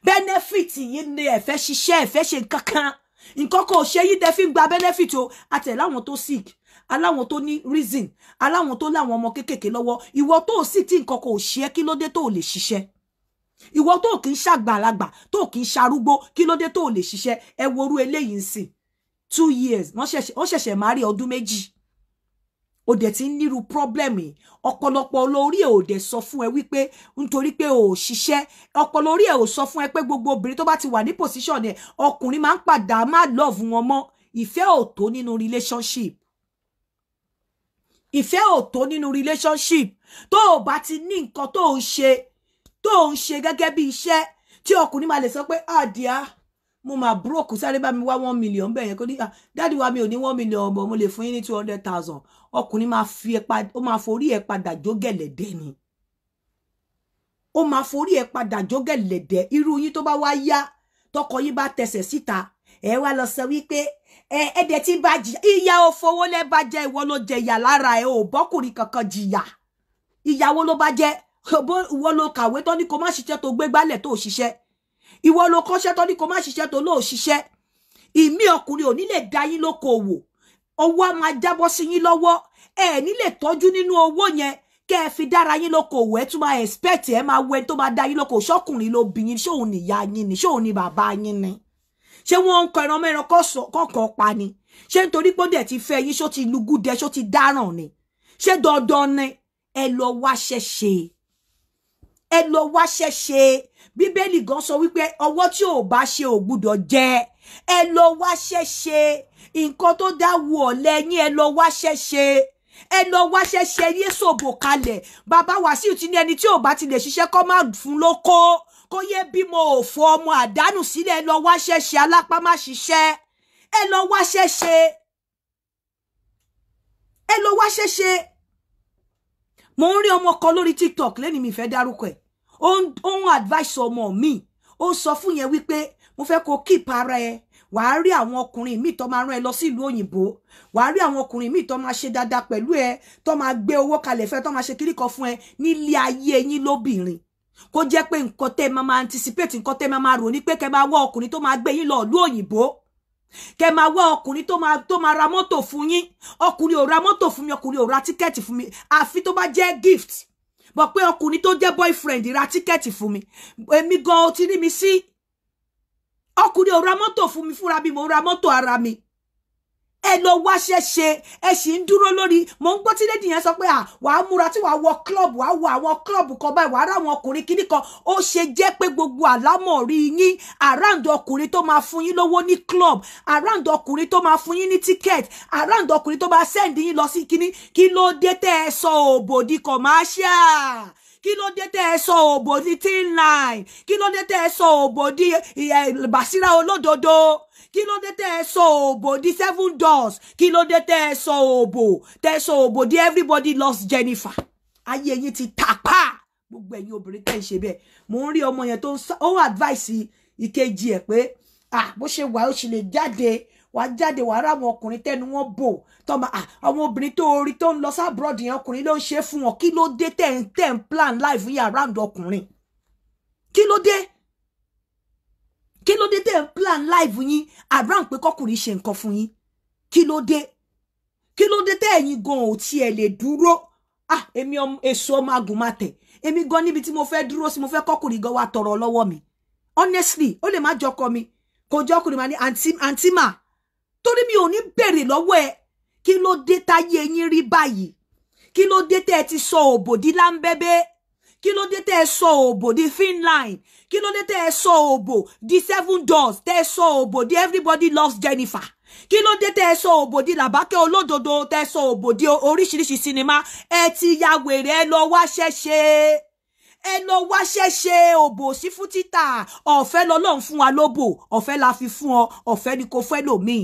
benefit yín ni. Ẹ fẹ́ ṣiṣẹ́, ẹ fẹ́ ṣe nǹkan kan, nǹkan kan ò ṣe yín tẹ́ fi ń gba benefit o. Àtẹ̀lé àwọn tó sick, aláwọn tó ní reason, aláwọn tó láwọn ọmọ kéékèèké lọ́wọ́. Ìwọ tó sick, tí nǹkan kan ò ṣe é, kí ló dé tó lè ṣiṣẹ́? Ìwọ tó kì í ṣàgbàlagbà, tó kì í ṣarúgbó, kí ló dé tó lè ṣiṣẹ́? Ẹ worú eléyìí ń sìn, 2 years, wọ́n ṣẹ̀ṣẹ̀ máa rí ọdún 2. O dẹ̀ ti ń nírú problem yìí. Ọ̀pọ̀lọpọ̀ olórí ẹ̀ ò dẹ̀ sọ fún ẹ wípé nítorí pé o ò ṣiṣẹ́. Ọpọlọ orí ẹ̀ ò sọ fún ẹ pé gbogbo obìnrin tó bá ti wà ní position ẹ̀, ọkùnrin máa ń padà má love wọn mọ́. Ìfẹ́ ò tó nínú relationship. Ìfẹ́ ò tó nínú relationship. Tó o bá ti ní nǹkan tó ń ṣe, tó ń ṣe gẹ́gẹ́ bí iṣẹ́, tí ọkùnrin máa lè sọ pé, "Àdìá, mo máa broke, sáré bá mi wá 1 million bẹ́ẹ̀ yẹn," kó ní, "Ah, daddy wa, mi ò ní 1 million ọmọ, mo lè fún yín ní 200,000." Ọkùnrin máa fi ẹ padà, ó máa forí ẹ padà jó gẹ̀lẹ̀dẹ́ ni. Ó máa forí ẹ padà jó gẹ̀lẹ̀dẹ́. Irú yín, tó bá wá yá, tọkọ yín bá tẹsẹ̀ síta, ẹ wá lọ sọ wípé ẹ ẹdẹ tí bá jìyà. Ìyá òfowó lẹ bá jẹ, ìwọ ló jẹ ìyà lára ẹ, ò bọ́kùnrin kankan jìyà. Ìyàwó ló bá jẹ. Ìwọ ló kàwé tó ní kó má ṣiṣẹ́, tó gbé gbálẹ̀ tó ṣiṣẹ́. Ìwọ ló kọ́ṣẹ́ tó ní kó má ṣiṣẹ́, tó lóò ṣiṣẹ́. Ìmí ọkùnrin ò ní lè dá yín lókoòwò, owó á máa jábọ́ sí yín lọ́wọ́, ẹ ní lè tọ́jú nínú owó yẹn kẹ́ ẹ fi dára yín lókoòwò. Ẹ tún máa expect, ẹ máa wẹ tó máa dá yín lókoòwò. Ṣọkùnrin ló bí yín? Ṣóun níyà yín ni? Ṣóun ní bàbá yín ni? Ṣé wọ́n ń kọ ẹran mẹ́ran kọ̀ọ̀kan pa ni? Ṣé nítorí pé ó dẹ̀ ti fẹ́ yín, ṣó ti lugúdẹ, ṣó ti dáràn ni? Ṣé dandan ni? Ẹ lọ wáṣẹ́ ṣe, ẹ lọ wáṣẹ́ ṣe. Bíbélì gan sọ wípé ọwọ́ tí ò bá ṣe ò gbúdọ̀ jẹ. Ẹ lọ wáṣẹ́ ṣe. Nǹkan tó dá wù ọ́ lẹ́yìn, ẹ lọ wáṣẹ́ ṣe, ẹ lọ wáṣẹ́ ṣe. Yé sòbò kalẹ̀. Bàbá Wàsíù ti ní ẹni tí ò bá ti lè ṣiṣẹ́, kó má fún lóko, kó yé bímọ òfò, ọmọ àdánù sílẹ̀. Ẹ lọ wáṣẹ́ ṣe. Alápá má ṣiṣẹ́, ẹ lọ wáṣẹ́ ṣe, ẹ lọ wáṣẹ́ ṣe. Mo ń rí ọmọ kan lórí TikTok lẹ́ni, mi fẹ́ dárúkọ ẹ̀. Ó ń advice ọmọ mi, ó ń sọ fún yẹn wípé mo fẹ́ kó keep ara ẹ, wàá rí àwọn ọkùnrin míì tó máa rán ẹ lọ sí ìlú òyìnbó, wàá rí àwọn ọkùnrin míì tó máa ṣe dáadáa pẹ̀lú ẹ, tó máa gbé owó kalẹ̀ fẹ́, tó máa ṣe kíríkan fún ẹ nílé ayé yín. Lóbìnrin, kó jẹ́ pé nǹkan tẹ́ máa máa anticipate, nǹkan tẹ́ máa máa rò ní pé kẹ́ máa wá ọkùnrin tó máa gbé yín lọ ìlú òyìnbó, kẹ́ máa wá ọkùnrin tó máa ra mọ́tò fún yín. Ọkùnrin ò ra mọ́tò fún mi, ọkùnrin ò ra ticket fún mi, àfi tó bá jẹ́ gift bọ̀ pé ọkùnrin tó jẹ́ boyfriend ra ticket fún mi, èmi gan ti rí mi sí. Ọkùnrin ò ra mọ́tò fún mi, fúnra mi mo ra mọ́tò ara mi. Ẹ lọ wáṣẹ́ ṣe. Ẹ sì ń dúró lórí. Mò ń gbọ́ tí lady yẹn sọ pé à wàá múra tí wàá wọ club, wàá wọ àwọn club kan báyìí, wàá ráwọn ọkùnrin kíní kan. Ó ṣe jẹ́ pé gbogbo àlámọ̀rí yín around ọkùnrin tó máa fún yín lówó ní club, around ọkùnrin tó máa fún yín ní ticket, around ọkùnrin tó máa send yín lọ sí kíní? Kí ló dé tẹ́ ẹ sọ òbò di commercial? Kí ló dé tẹ́ ẹ sọ òbò di thin line? Kí ló dé tẹ́ ẹ sọ òbò di Bàsírà olódodo? Kí ló dé tẹ́ ẹ sọ òbò di seven doors? Kí ló dé tẹ́ ẹ sọ òbò, tẹ́ ẹ sọ òbò di everybody loves Jennifer? Ayé yín ti tàpá, gbogbo ẹ̀yin obìnrin tẹ́ ń ṣe bẹ́ẹ̀. Mò ń rí ọmọ yẹn tó ń ó advice ìkejì ẹ̀ pé ah, bó ṣe wà, ó ṣe lè jáde, wàá jáde, wàá rà àwọn ọkùnrin tẹnu wọn bò tọmọ. Ah, àwọn obìnrin tó orí tó ń lọ sí abroad yẹn, ọkùnrin ló ń ṣe fún wọn. Kí ló dé tẹ́ ń plan life yín around ọkùnrin? Kí ló dé? Kí ló dé tẹ́ ń plan life yín around pé kọkùnrin ṣe nǹkan fún yín? Kí ló dé? Kí ló dé tẹ́ ẹ̀yin gan ò tiẹ̀ lè dúró? Ah, èmi èso ọmọ agùnmatẹ̀, èmi gan níbi tí mo fẹ́ dúró sí, mo fẹ́ kọkùnrin gan wá tọrọ lọ́wọ́ mi. Honestly, ó lè má jọkọ mi, kò jọkùnrin máa ní àǹtí, àǹtí mà, torí mi ò ní bèrè lọ́wọ́ ẹ. Kí ló dé táyé yín rí báyìí? Kí ló dé tẹ́ ẹ ti sọ òbò di láńbẹ́bẹ́? Kí ló dé tẹ́ ẹ sọ òbò di thin line? Kí ló dé tẹ́ ẹ sọ òbò di seven doors, tẹ́ ẹ sọ òbò di everybody loves Jennifer? Kí ló dé tẹ́ ẹ sọ òbò di làbákẹ́ olódodo, tẹ́ ẹ sọ òbò di oríṣiríṣi sinimá? Ẹ ti ya wèrè. Ẹ lọ wáṣẹ́ ṣe, ẹ lọ wáṣẹ́ ṣe. Òbò sí fún títà. Ọ̀fẹ́ lọ́lọ́run fún wa lóbò, ọ̀fẹ́ la fi fún ọ, ọ̀fẹ́ ni kò fẹ́ lòmíì,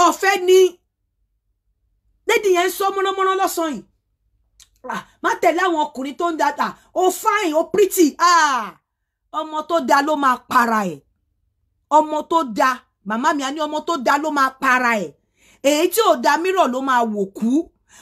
ọ̀fẹ́ ni. Lady yẹn ń sọ mọ́nàmọ́ná lọ́sàn-án yìí. Ah, má tẹ̀lé àwọn ọkùnrin tó ń da. Ó fine, ó pretty. Ah, ọmọ tó da ló máa para ẹ̀. Ọmọ tó da, màmá mi á ní ọmọ tó da ló máa para ẹ̀, èyí tí ò da mírọ̀ ló máa wò kú.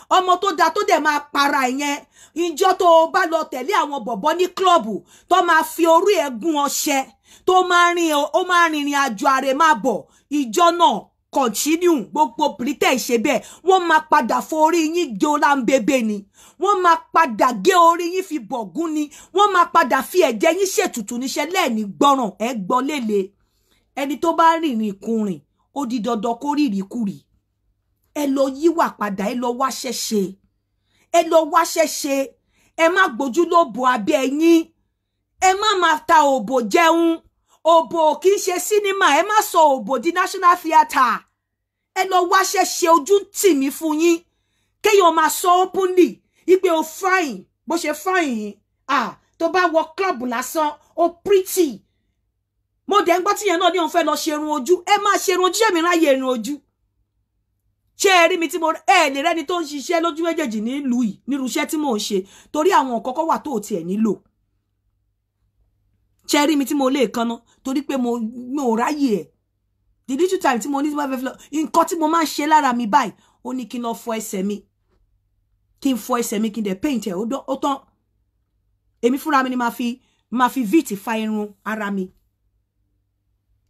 Ọmọ tó da tó dẹ̀ máa para ẹ̀ yẹn, ìjọ tó o bá lọ tẹ̀lé àwọn bọ̀bọ́ ní club tó máa fi orí ẹ̀ gún ọṣẹ, tó máa rìn, ó máa rìnrìn àjò àrè máa bọ̀, ìjọ náà continue. Gbogbo pretend ṣe bẹ́ẹ̀, wọ́n máa padà forí yín jó láńbébé ni, wọ́n máa padà gé orí yín fi bọ̀gún ni, wọ́n máa padà fi ẹ̀jẹ̀ yín ṣètùtù níṣẹ́ lẹ́ẹ̀ní gbọ́ràn. Ẹ gbọ́ lélẹ̀, ẹni tó bá rìnrìn kùnrin, ó di dandan kó rìrì kùrì. Ẹ lọ yíwà padà, ẹ lọ wáṣẹ́ ṣe, ẹ lọ wáṣẹ́ ṣe. Ẹ má gbójú lóbo abẹ́ ẹ̀yìn, ẹ má máa ta òbò jẹun. Òbò kì í ṣe sínímà, ẹ má sọ òbò di National Theatre. Ẹ lọ wáṣẹ́ ṣe. Ojú ń tì mí fún yín kéèyàn máa sọ openly ipe o fine, bó ṣe fine yìí, ah, tó bá wọ club lásán, o pretty. Mo dẹ̀ ń gbọ́ tíyẹn náà ní òun fẹ́ lọ ṣerun ojú. Ẹ máa ṣerun ojú, ṣèmi ráyè irun ojú? Ṣé ẹ rí mi tí mo ẹ lè rẹ́ni tó ń ṣiṣẹ́ lójú méjèèjì nílùú yìí nírú iṣẹ́ tí mò ń ṣe, torí àwọn nǹkan kan wà tó ò tiẹ̀ nílò. Ṣé ẹ rí mi tí mo lè kanná? Torí pé mo ò ráyè ẹ̀. The little time tí mo ní tí mo fẹ́ fi lọ, nǹkan tí mo máa ń ṣe lára mi báyìí, ó ní kí n lọ fọ ẹsẹ̀ mi, kí n fọ ẹsẹ̀ mi, kí n dẹ̀ paint ẹ̀, ó tán. Èmi fúnra mi ni máa fi veet fa irun ara mi.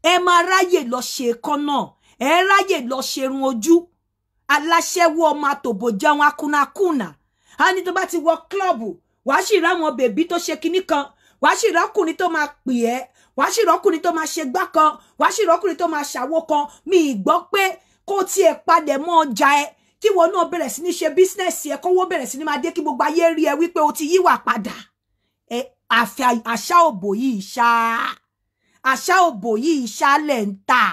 Ẹ máa ráyè lọ ṣe kọ́nà, ẹ ráyè lọ ṣerun ojú. Aláṣẹ́wó ọmọ àtòbò jẹun akúnakúnà á ní tó bá ti wọ club, wàá sì ráwọn baby tó ṣe kinní kan, wàá sì rọ́kùnrin tó máa pè ẹ́, wàá sì rọ́kùnrin tó máa ṣe gbá kan, wàá sì rọ́kùnrin tó máa ṣàwo kan. Mi ì gbọ́ pé kó tiẹ̀ palẹ̀ mọ́ ọjà ẹ, kí wọn náà bẹ̀rẹ̀ sí ní ṣe business ẹ, kówó bẹ̀rẹ̀ sí ní máa dé, kí gbogbo ayé rí ẹ wípé o ti yíwà padà. Ẹ àfi àṣà òbò yìí ṣá, àṣà òbò yìí ṣá lẹ̀ ń tà,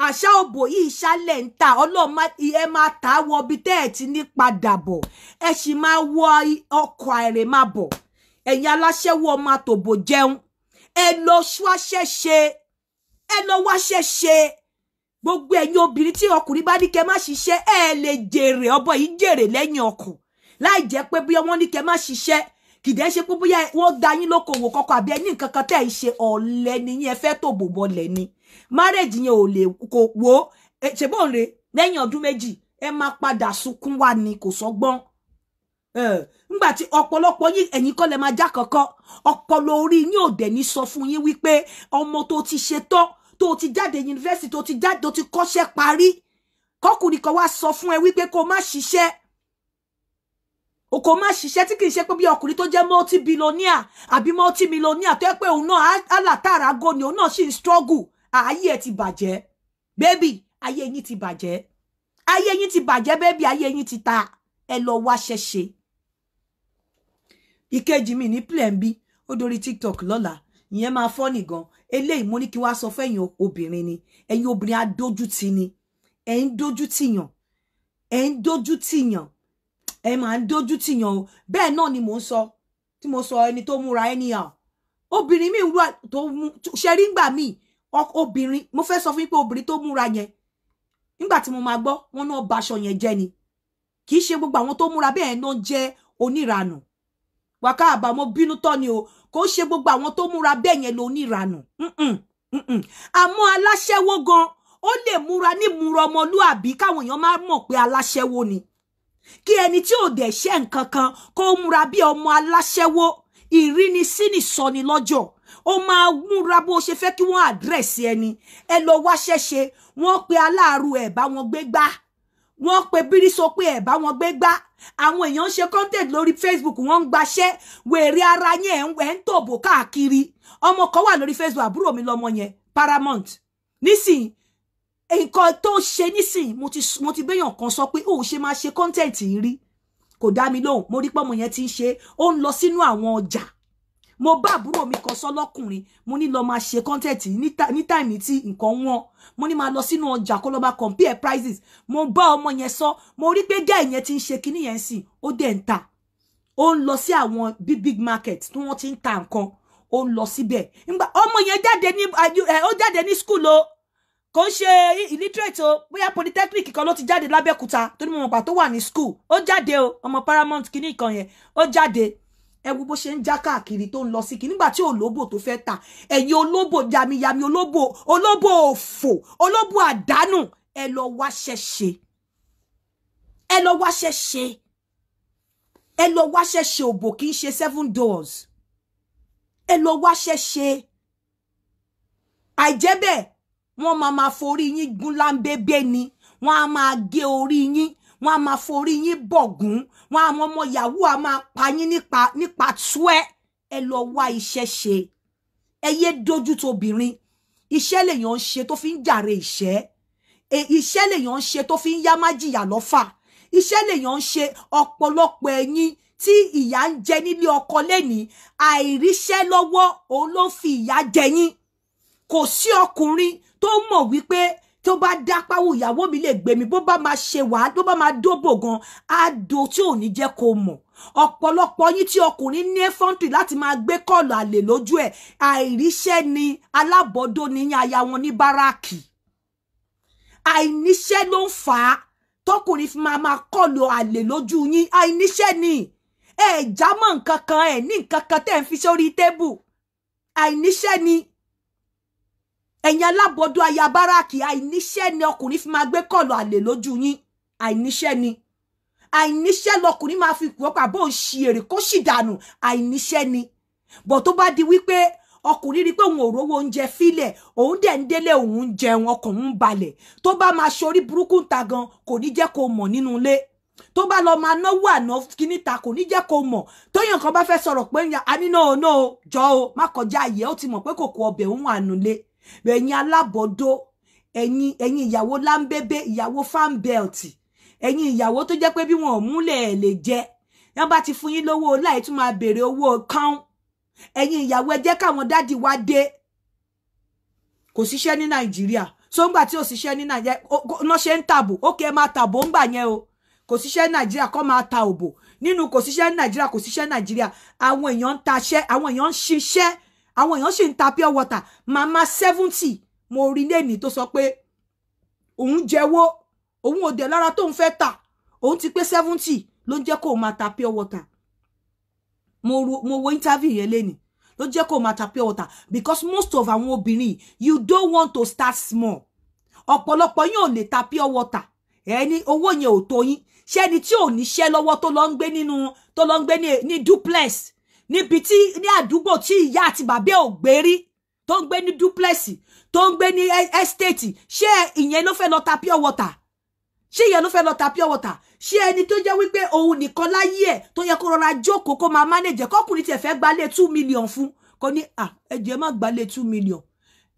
àṣà òbò yìí ṣálẹ̀ ń tà. Ọlọ́run ẹ máa tà á wọ ibi tẹ́ ẹ̀ ti ní padà bọ̀, ẹ sì máa wọ ọkọ̀ àìrè máa bọ̀. Ẹ̀yin aláṣẹ́wó ọmọ àtòbò jẹun, ẹ lọ ṣwáṣẹ́ ṣe, ẹ lọ wáṣẹ́ ṣe. Gbogbo ẹ̀yin obìnrin tí ọkùnrin bá ní kẹ́ má ṣiṣẹ́, ẹ lè jèrè ọbọ yìí, jèrè lẹ́yìn ọkọ̀ láì jẹ́ pé bí wọ́n ní kẹ́ má ṣiṣẹ́. Kìdẹ́ ṣe pé bóyá wọ́n da yín lókòwò kọ́kọ́ àbí ẹni nǹkan kan tẹ́ ẹ ṣe. Ọ̀lẹ ni yín, ẹ fẹ́ tó bò bọlẹ̀ ni. Marriage yẹn ò lè kò wó ṣe bóun re. Lẹ́yìn ọdún 2, ẹ máa padà sunkún wá ni, kò sọ́gbọ́n. Ńgbà tí ọ̀pọ̀lọpọ̀ yín, ẹ̀yin kọ́ lẹ máa já kankan. Ọpọlọ orí yín ò dẹ̀ ní sọ fún yín wípé ọmọ tó ti ṣe tán, tó ti jáde yunifásitì, tó ti jáde, tó ti kọ́ṣẹ́ parí, kọkùnrin kan wá sọ fún ẹ wípé kó má ṣiṣẹ́, o kò má ṣiṣẹ́, tí kì í ṣe pé bí ọkùnrin tó jẹ́ multi-billionaire àbí multi-millionaire, tó yẹ pé òun náà alátàrà go ni, òun náà sì ń struggle. Ayé ẹ ti bàjẹ́, baby. Ayé yín ti bàjẹ́, ayé yín ti bàjẹ́, baby. Ayé yín ti ta. Ẹ lọ wáṣẹ́ ṣe. Ìkejì mi ní plan B, ó dorí TikTok lọ́la. Ìyẹn máa fọ́ nìgan. Eléyìí mo ní kí wá sọ fẹ́yìn obìnrin ni. Ẹ̀yin obìnrin adójútì ni, ẹ̀ ń dójú tìyàn, ẹ̀ ń dójú tìyàn, ẹ máa ń dójú tìyàn o. Bẹ́ẹ̀ náà ni mò ń sọ tí mo sọ ẹni tó múra anyhow. Obìnrin mi wà tó mú ṣe rí ngbà míì. Obìnrin, mo fẹ́ sọ fún yín pé obìnrin tó múra yẹn, nígbà tí mo máa gbọ́, wọn náà baṣọ yẹn jẹ́ ni. Kì í ṣe gbogbo àwọn tó múra bẹ́ẹ̀ náà jẹ́ oníranù. Wàká àbámọ̀ bínú tọ́ ni o. Kò ṣe gbogbo àwọn tó múra bẹ́ẹ̀ yẹn ló oníranù. Àmọ́ aláṣẹ́wó gan, ó lè múra ní múra ọmọlúàbí káwọn èèyàn máa mọ̀ pé aláṣẹ́wó ni. Kí ẹni tí ò dẹ̀ ṣe nǹkan kan kó múra bí ọmọ aláṣẹ́wó, ìrínisí nìsọni lọ́jọ́. Ó máa múra bó ṣe fẹ́ kí wọ́n address ẹni. Ẹ lọ wáṣẹ́ ṣe. Wọ́n pe aláàrú, ẹ̀ bá wọn gbé gbá. Wọ́n pe bírísọ pé ẹ̀ bá wọn gbé gbá. Àwọn èèyàn ń ṣe content lórí Facebook, wọ́n ń gbaṣẹ́. Wèrè ara yẹn, ẹ̀ ń tòbò káàkiri. Ọmọ kan wà lórí Facebook, àbúrò mi lọmọ yẹn, Paramount. Nísìnyí, nǹkan tó ṣe nísìnyí, mo ti béèyàn kan sọ pé ó ṣe máa ṣe content yìí rí, kò dá mi lóhùn. Mo rí pé ọmọ yẹn ti ń ṣe, ó ń lọ sínú àwọn ọjà. Mo bá àbúrò mi kan sọ lọ́kùnrin, mo ní lọ máa ṣe content yìí ní time tí nǹkan wọ́n. Mo ní máa lọ sínú ọjà kó lọ máa compare prices. Mo bá ọmọ yẹn sọ, mo rí pé gẹ́ẹ̀ yẹn ti ń ṣe kinní yẹn sìn, ó dẹ̀ ń ta. Ó ń lọ sí àwọn big big market tí wọ́n ti ń ta nǹkan, ó ń lọ síbẹ̀. Nígbà ọmọ yẹn jáde ní ẹ, ó jáde ní school o, kò ń ṣe illiterate o. Bóyá polytechnic kan ló ti jáde lábẹ́òkúta, tó ní mo mọ̀ pà tó wà ní school. Ó jáde o, ọmọ Paramount kinní kan yẹn, ó jáde. Ẹ wo bó ṣe ń já káàkiri tó ń lọ sí kí nígbà tí olóbò tó fẹ́ tà. Ẹ̀yin olóbò yamiyami, olóbò, olóbò òfò, olóbò àdánù, ẹ lọ wáṣẹ́ ṣe, ẹ lọ wáṣẹ́ ṣe, ẹ lọ wáṣẹ́ ṣe. Òbò kì í ṣe seven doors. Ẹ lọ wáṣẹ́ ṣe. Àìjẹ́ bẹ́ẹ̀, wọ́n máa máa forí yín gún láńbébé ni. Wọ́n á máa gé orí yín, wọ́n á máa forí yín bọ̀gún. Wọ́n àwọn ọmọ yahoo á máa pa yín nípa túẹ́. Ẹ lọ wá iṣẹ́ ṣe. Ẹ yé dójú tóbìnrin. Iṣẹ́ lèèyàn ń ṣe tó fi ń jàre ìṣẹ́. Iṣẹ́ lèèyàn ń ṣe tó fi ń yá má jìyà lọ́fà. Iṣẹ́ lèèyàn ń ṣe. Ọ̀pọ̀lọpọ̀ ẹ̀yin tí ìyà ń jẹ nílé ọkọ lẹ́ni, àìríṣẹ́ lọ́wọ́ òun ló fi ìyà jẹ yín. Kò sí ọkùnrin tó mọ̀ wípé tó bá dápáwò ìyàwó mi lè gbé mi, bó bá máa ṣe wàá, tó bá máa dóbò gan, á do tí ò ní jẹ́ kó mọ̀. Ọ̀pọ̀lọpọ̀ yín tí ọkùnrin ní ẹ́fọ́ntì láti máa gbé kọ́ọ̀lù àlè lójú ẹ̀, àìríṣẹ́ ni, alábọ́dó ni yín, aya wọn ní báráàkì. Àìníṣẹ́ ló ń fà á tọkùnrin fi máa máa kọ́ọ̀lù àlè lójú yín. Àìníṣẹ́ ni, ẹ já mọ́ nǹkan kan, ẹ ní nǹkan kan tẹ́ ń fi sórí tébù. Àìníṣẹ́ ni ẹ̀yin alábọ́dó aya báráàkì. Àìníṣẹ́ ni ọkùnrin fi máa gbé kọ́ọ̀lù àlè lójú yín. Àìníṣẹ́ ni, àìníṣẹ́ lọkùnrin máa fi kú ọkọ̀ àbó ń ṣi èrè kó sì dànù. Àìníṣẹ́ ni. Bọ̀ tó bá di wípé ọkùnrin rí pé òun ò rówó oúnjẹ fílẹ̀, òun dẹ̀ ń délé, òun ń jẹun, ọkàn òun balẹ̀, tó bá máa ṣorí burúkú ń ta gan, kò ní jẹ́ kó mọ̀ nínú ilé. Tó bá lọ máa náwó àná kíní ta, kò ní jẹ́ kó mọ̀. Tóyàn kan bá fẹ́ sọ̀rọ̀ pé a ní náà náà jọ o má kọjá àyè, ó ti mọ̀ pé kòkó ọbẹ̀ òun ànulé. Ẹ̀yin alábọ̀dó, ẹ̀yin ìyàwó láńbébé, ìyàwó fanbelt, ẹ̀yin ìyàwó tó jẹ́ pé bí wọn ò múlẹ̀ ẹ̀ lè jẹ, wọ́n bá ti fún yín lówó láì tún máa béèrè owó kán. Ẹ̀yin ìyàwó ẹ jẹ́ káwọn dádì wá dé. Kò síṣẹ́ ní Nàìjíríà, so ńgbà tí ò síṣẹ́ ní Nàìjíríà náà ṣe ń tàbò. Ó kẹ́ ẹ máa tàbò ńgbà yẹn o. Kò síṣẹ́ ní Nàìjíríà kọ́ máa ta òbò nínú. Kò síṣẹ́ ní Nàìjíríà, kò síṣẹ́ ní Nàìjíríà. Àwọn èèyàn ń taṣẹ́, àwọn èèyàn ń ṣiṣẹ́, àwọn èèyàn sì ń ta pure water. Màmá 70 mo rí lẹ́nìí tó sọ pé òun jẹ́wọ́, òun ò dẹ̀ lára tóun fẹ́ tà, òun ti pé 70 ló ń jẹ́ kó máa ta pure water. Mo wo interview yẹn lẹ́nìí, ló jẹ́ kó máa ta pure water because most of àwọn obìnrin, you don't want to start small. Ọ̀pọ̀lọpọ̀ yín ò lè ta pure water, ẹni owó yẹn ò tó yín. Ṣé ẹni tí ò níṣẹ́ lọ́wọ́ tó lọ ń gbé nínú, tó lọ ń gbé ní duplex, níbi tí ní àdúgbò tí ìyá àti bàbá ò gbé rí, tó ń gbé ní duplex, tó ń gbé ní estate, ṣé ìyẹn ló fẹ́ lọ ta pure water? Ṣé ìyẹn ló fẹ́ lọ ta pure water? Ṣé ẹni tó jẹ́ wípé òun nìkan láyé ẹ̀, tó yẹ kó rọra jókòó kó máa manage, kọkùnrin tiẹ̀ fẹ́ gbalé 2 million fún, kò ní à ẹ jẹ́ má gbalé 2 million,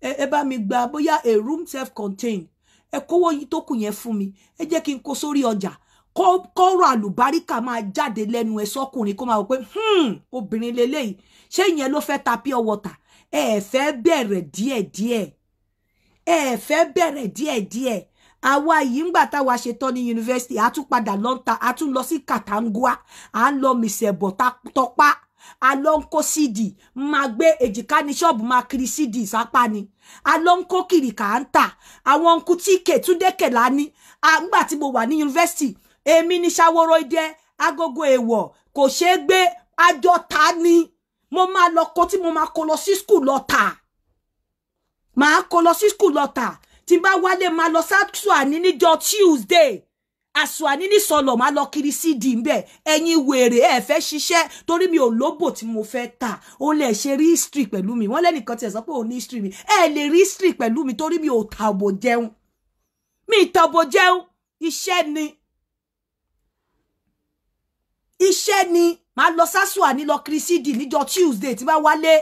ẹ bá mi gba bóyá a room self contained, ẹ kówó yìí tó kù yẹn fún mi, ẹ jẹ́ kí n kó sórí ọjà, kọ́rọ̀ àlùbáríkà máa jáde lẹ́nu ẹ̀ sọ́kùnrin, kó máa wò pé obìnrin leléyìí. Ṣé ìyẹn ló fẹ́ ta pure water? Ẹ fẹ́ bẹ̀rẹ̀ díẹ̀díẹ̀, ẹ fẹ́ bẹ̀rẹ̀ díẹ̀díẹ̀. Àwa yìí ńgbà táwa ṣe tán ní yunifásitì, a tún padà lọ ń ta, a tún lọ sí Kàtàngúà, à ń lọ mìsẹ̀bọ̀ tọpá, a lọ ń kó CD, máa gbé èjìká ní ṣọ́ọ̀bù, máa kiri CD sápá ni, a lọ ń kó kiri kà ń tà. Àwọn uncle tíkè Túndé Kèlání, ńgbà tí mo wà ní yunifásitì, èmi ní ṣàwòrò idẹ, agogo èèwọ̀ kò ṣeé gbé, àjọ ta ni mo máa lọ kó, tí mo máa kó lọ sí school lọ tà, máa kó lọ sí school lọ tà. Tí bá wálé, máa lọ sàṣùàní níjọ́ Tuesday, àṣùàní ní sọlọ, máa lọ kiri CD ńbẹ. Ẹ̀yin wèrè, ẹ fẹ́ ṣiṣẹ́ torí mi ò lóbò tí mo fẹ́ tà, ó lè ṣe rí history pẹ̀lú mi. Wọ́n lẹ́nìkan tiẹ̀ sọ pé òun ní history mi, ẹ lè rí history pẹ̀lú mi torí mi ò ta òbò jẹun, mi ì ta òbò jẹun. Iṣẹ́ ni, iṣẹ́ ni. Máa lọ sásùàní lọ kiri CD níjọ́ Tuesday. Tí bá wálé,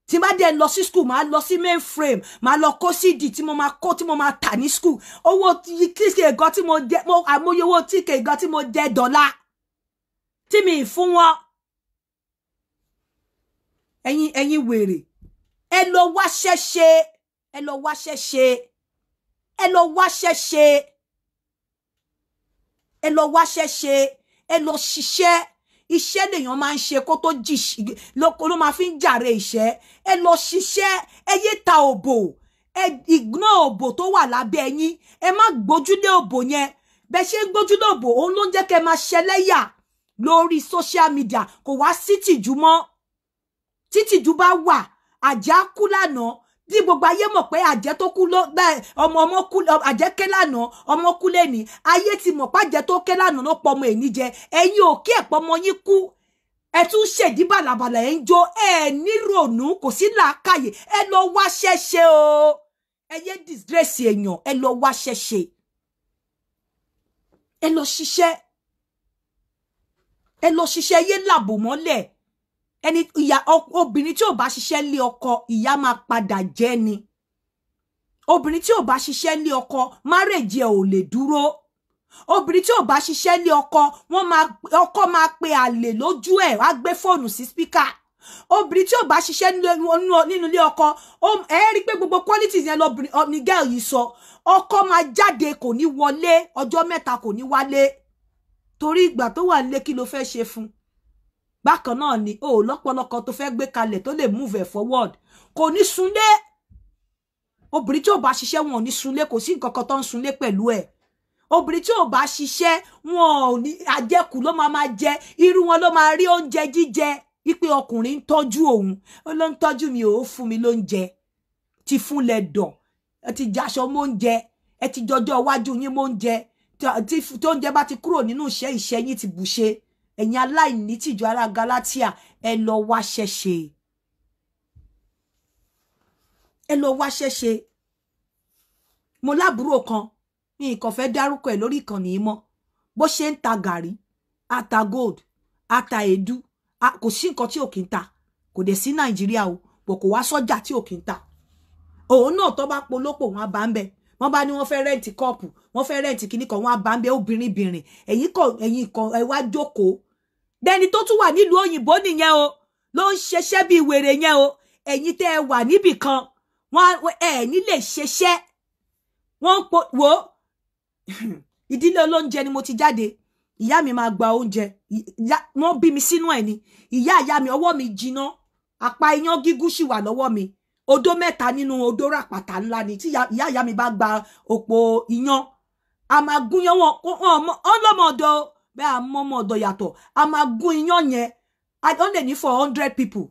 tí bá dẹ̀ lọ sí school, máa lọ sí main frame, máa lọ kó CD tí mo máa kó, tí mo máa tà ní school. Owó tíkè gan tí mo jẹ, mo àmọye owó tíkè gan tí mo jẹ dọ́là tí mi fún wọn. Ẹ̀yin wèrè, ẹ lọ wáṣẹ́ ṣe, ẹ lọ wáṣẹ́ ṣe, ẹ lọ wáṣẹ́ ṣe, ẹ lọ wáṣẹ́ ṣe, ẹ lọ ṣiṣẹ́. Iṣẹ́ lèèyàn máa ń ṣe kó tó jì ló máa fi ń jàre ìṣẹ́. Ẹ lọ ṣiṣẹ́, ẹ yé ta òbò, ẹ ìgbọ́n òbò tó wà lábẹ́ yín, ẹ má gbójúlé òbò yẹn. Bẹ́ẹ̀ ṣe ń gbójúlé òbò, òun ló ń jẹ́ kẹ́ máa ṣẹlẹ́yà lórí social media. Kò wá sí tìjú mọ́. Títìjú bá wà, àjẹ́ á kú lánàá tí gbogbo ayé mọ̀ pé àjẹ́ tó kú ló ọmọ ọmọ kú, àjẹ́ ké lánàá, ọmọ kú lẹ́ni, ayé ti mọ̀ pàjẹ́ tó ké lánàá ló pọ̀ ọmọ èní jẹ. Ẹ̀yin ò kí ẹ̀pọ̀ ọmọ yín kú, ẹ tún ṣèdí bàlàbàlà, ẹ̀ ń jó, ẹ nírònú, kò sí làákàyè. Ẹ lọ wáṣẹ́ ṣe o, ẹ yé disgrace èèyàn. Ẹ lọ wáṣẹ́ ṣe, ẹ lọ ṣiṣẹ́, ẹ lọ ṣiṣẹ́, yé làbò mọ́lẹ̀. Ẹni ìyá, obìnrin tí ò bá ṣiṣẹ́ lé ọkọ, ìyá máa padà jẹ́ ni. Obìnrin tí ò bá ṣiṣẹ́ ní ọkọ, marriage ẹ̀ ò lè dúró. Obìnrin tí ò bá ṣiṣẹ́ ní ọkọ, wọ́n máa, ọkọ máa pe àlè lójú ẹ̀, wá gbé fóònù sí speaker. Obìnrin tí ò bá ṣiṣẹ́ nínú ilé ọkọ, ẹ rí pé gbogbo qualities yẹn lobìnrin ní girl yìí sọ. Ọkọ máa jáde, kò ní wọlé, ọjọ́ 3 kò ní wálé, torí ìgbà tó wà nílé, kí ló fẹ́ ṣe fún? Bákan náà ni o lọ́pọ̀lọpọ̀ tó fẹ́ gbé kalẹ̀ tó lè move ẹ̀ forward, kò ní sunlé. Obìnrin tí ò bá ṣiṣẹ́, wọn ò ní sunlé, kò sí nǹkan kan tó ń sunlé pẹ̀lú ẹ̀. Obìnrin tí ò bá ṣiṣẹ́, wọn ò ní, àjẹkù ló máa máa jẹ. Irú wọn ló máa rí oúnjẹ jíjẹ wípé ọkùnrin ń tọ́jú òun, ó ló ń tọ́jú mi, ò fún mi lóúnjẹ ti fúnlẹ̀ dọ̀. Ẹ ti jaṣọ mọ́únjẹ, ẹ ti jọjọ́ iwájú yín mọ́únjẹ. Tí oúnjẹ bá ti kúrò nínú ìṣẹ́, ìṣẹ́ yín ti bùṣe. Ẹ̀yin aláìní tìjú ará Galatia, ẹ lọ wá ṣẹ́ṣe, ẹ lọ wá ṣẹ́ṣe. Mo lábúrò kan, mi kàn fẹ́ dárúkọ ẹ̀ lórí ìkànnì yìí mọ́. Bó ṣe ń ta gàrí, ata gold, ata èédú, kò sí nǹkan tí ò kí ń ta. Kò dẹ̀ sí Nàìjíríà o, bò kò wá sọ́jà tí ò kí ń ta. Òun náà, tó bá polópò, wọn á bá ń bẹ. Wọ́n bá ní wọ́n fẹ́ rent cup, wọ́n fẹ́ rent kíní kan, wọ́n á bá ń bẹ. Obìnrin bìnrin, ẹ̀yin kan ẹ wá jókòó. Dẹni tó tún wà nílùú òyìnbó nìyẹn o, ló ń ṣiṣẹ́ bíi wèrè yẹn o. Ẹ̀yin tẹ́ ẹ wà níbì kan, wọ́n ẹ̀ ní lè ṣiṣẹ́. Wọ́n ń po wo. Ìdílé olóúnjẹ ni mo ti jáde. Ìyá mi máa gba oúnjẹ, wọ́n bí mi sínú ẹ̀ ni. Ìyá ìyá mi, ọwọ́ mi jiná, àpá iyán gígún sì wà lọ́wọ́ mi, odó 3 nínú odó ràpàtà ńlá ni. Tí ìyá ìyá mi bá gba òpó iyán, a máa gúnyán. Wọn ọlọ́mọ ọ̀dọ̀ bẹ́ẹ̀, a mọ́ ọmọ ọ̀dọ̀ yàtọ̀. A máa gún iyán yẹn, wọ́n lè ní for 100 people.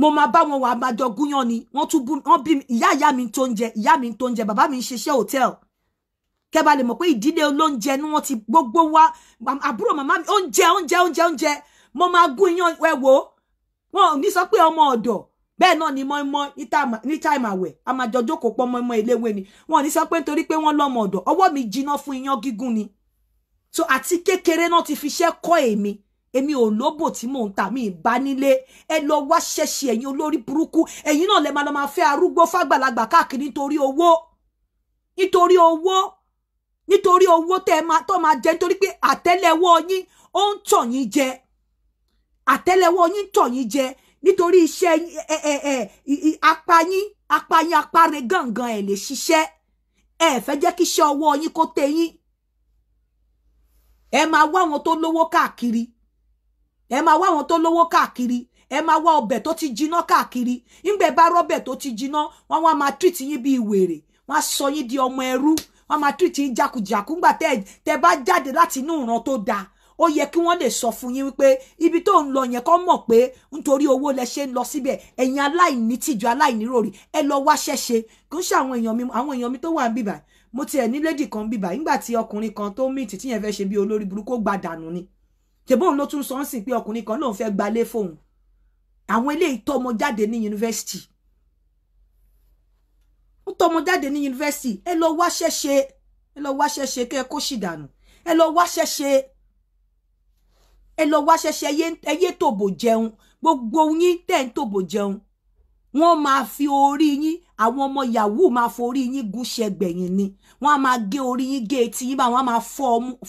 Mo máa bá wọn wà, máa jọ gúnyán ni. Wọ́n tún bú wọ́n bí. Ìyá ìyá mi tó ń jẹ, ìyá mi tó ń jẹ, bàbá mi ń ṣiṣẹ́ hòtẹ́ẹ̀lì. Kẹ́ bá lè mọ̀ pé ìdílé olóúnjẹ ni wọ́n ti gbogbo wa. Àbúrò màmá mi, oúnjẹ, oúnjẹ, oúnjẹ, oúnjẹ. Mo máa gún iyán. Ẹ wò ó, wọn ò ní sọ pé ọmọ ọ̀dọ̀. Bẹ́ẹ̀ náà ni mọ́ínmọ́ín ní time àwẹ̀, a máa jọ jókòó pọ́ mọ́ínmọ́ín eléwé ni. Wọn ò ní sọ pé nítorí pé wọ́n lọ́mọ ọ̀dọ̀. Ọwọ́ mi jiná fún iyán gígún ni. So àti kékeré náà ti fi iṣẹ́ kọ́ èmi. Èmi ò lóbò tí mò ń tà, mí bá nílé. Ẹ lọ wá ṣẹ́ṣe. Ẹ̀yin olórí burúkú, ẹ̀yin náà lẹ máa lọ máa fẹ́ arúgbó fàgbàlagbà káàkiri nítorí owó, nítorí owó, nítorí owó tẹ́ ẹ máa tó máa jẹ, nítorí pé àtẹ́lẹwọ́ yín ó ń tàn yín jẹ. Àtẹ́lẹwọ́ yín ń tàn yín jẹ nítorí iṣẹ́ ẹ ẹ ẹ apá yín, apá yín, apá rẹ gangan. Ẹ lè ṣiṣẹ́, ẹ fẹ́ jẹ́ kí iṣẹ́ ọwọ́ yín kó tẹ́ yín. Ẹ máa wá àwọn tó lówó káàkiri, ẹ máa wá àwọn tó lówó káàkiri, ẹ máa wá ọbẹ̀ tó ti jiná káàkiri. Ńgbẹ́ bá rọ́bẹ̀ tó ti jiná, wọ́n wá máa treat yín bíi wèrè, wọ́n á sọ yín di ọmọ ẹrú, wọ́n máa treat yín jákujàku. Ńgbà tẹ́ bá jáde láti inú ìran tó dáa, ó yẹ kí wọ́n lè sọ fún yín wípé ibi tó ń lọ yẹn, kọ́ mọ̀ pé nítorí owó lẹ ṣe ń lọ síbẹ̀. Ẹ̀yin aláìní tìjú, aláìníròrì, ẹ lọ wá ṣẹ́ṣe. Kò ń ṣe àwọn èèyàn mi, àwọn èèyàn mi tó wà ń bíbà. Mo tiẹ̀ ní lady kan bíbà, nígbà tí ọkùnrin kan tó mìtì tí yẹn fẹ́ ṣe bí olórí burúkú, ó gba dànù ni. Ṣèbóun ló tún sọ ń sìn pé ọkùnrin kan lòun fẹ́ gbalé fóun. Àwọn eléyìí tọ́mọ jáde ní yunifásitì, ó tọ́mọ jáde ní yunifásitì. Ẹ lọ wáṣẹ́ ṣe, ẹ lọ wáṣẹ́ ṣe, kẹ́ ẹ kó sì dànù. Ẹ lọ wáṣẹ́ ṣe, ẹ lọ wáṣẹ́ ṣe. Ẹ yé tòbò jẹun. Gbogbo yín tẹ̀ ń tòbò jẹun, wọ́n máa fi orí yín, àwọn ọmọ yahoo máa forí yín gúnṣẹ́ gbẹ̀yìn ni. Wọ́n á máa gé orí yín, gé etí yín bá wọ́n á máa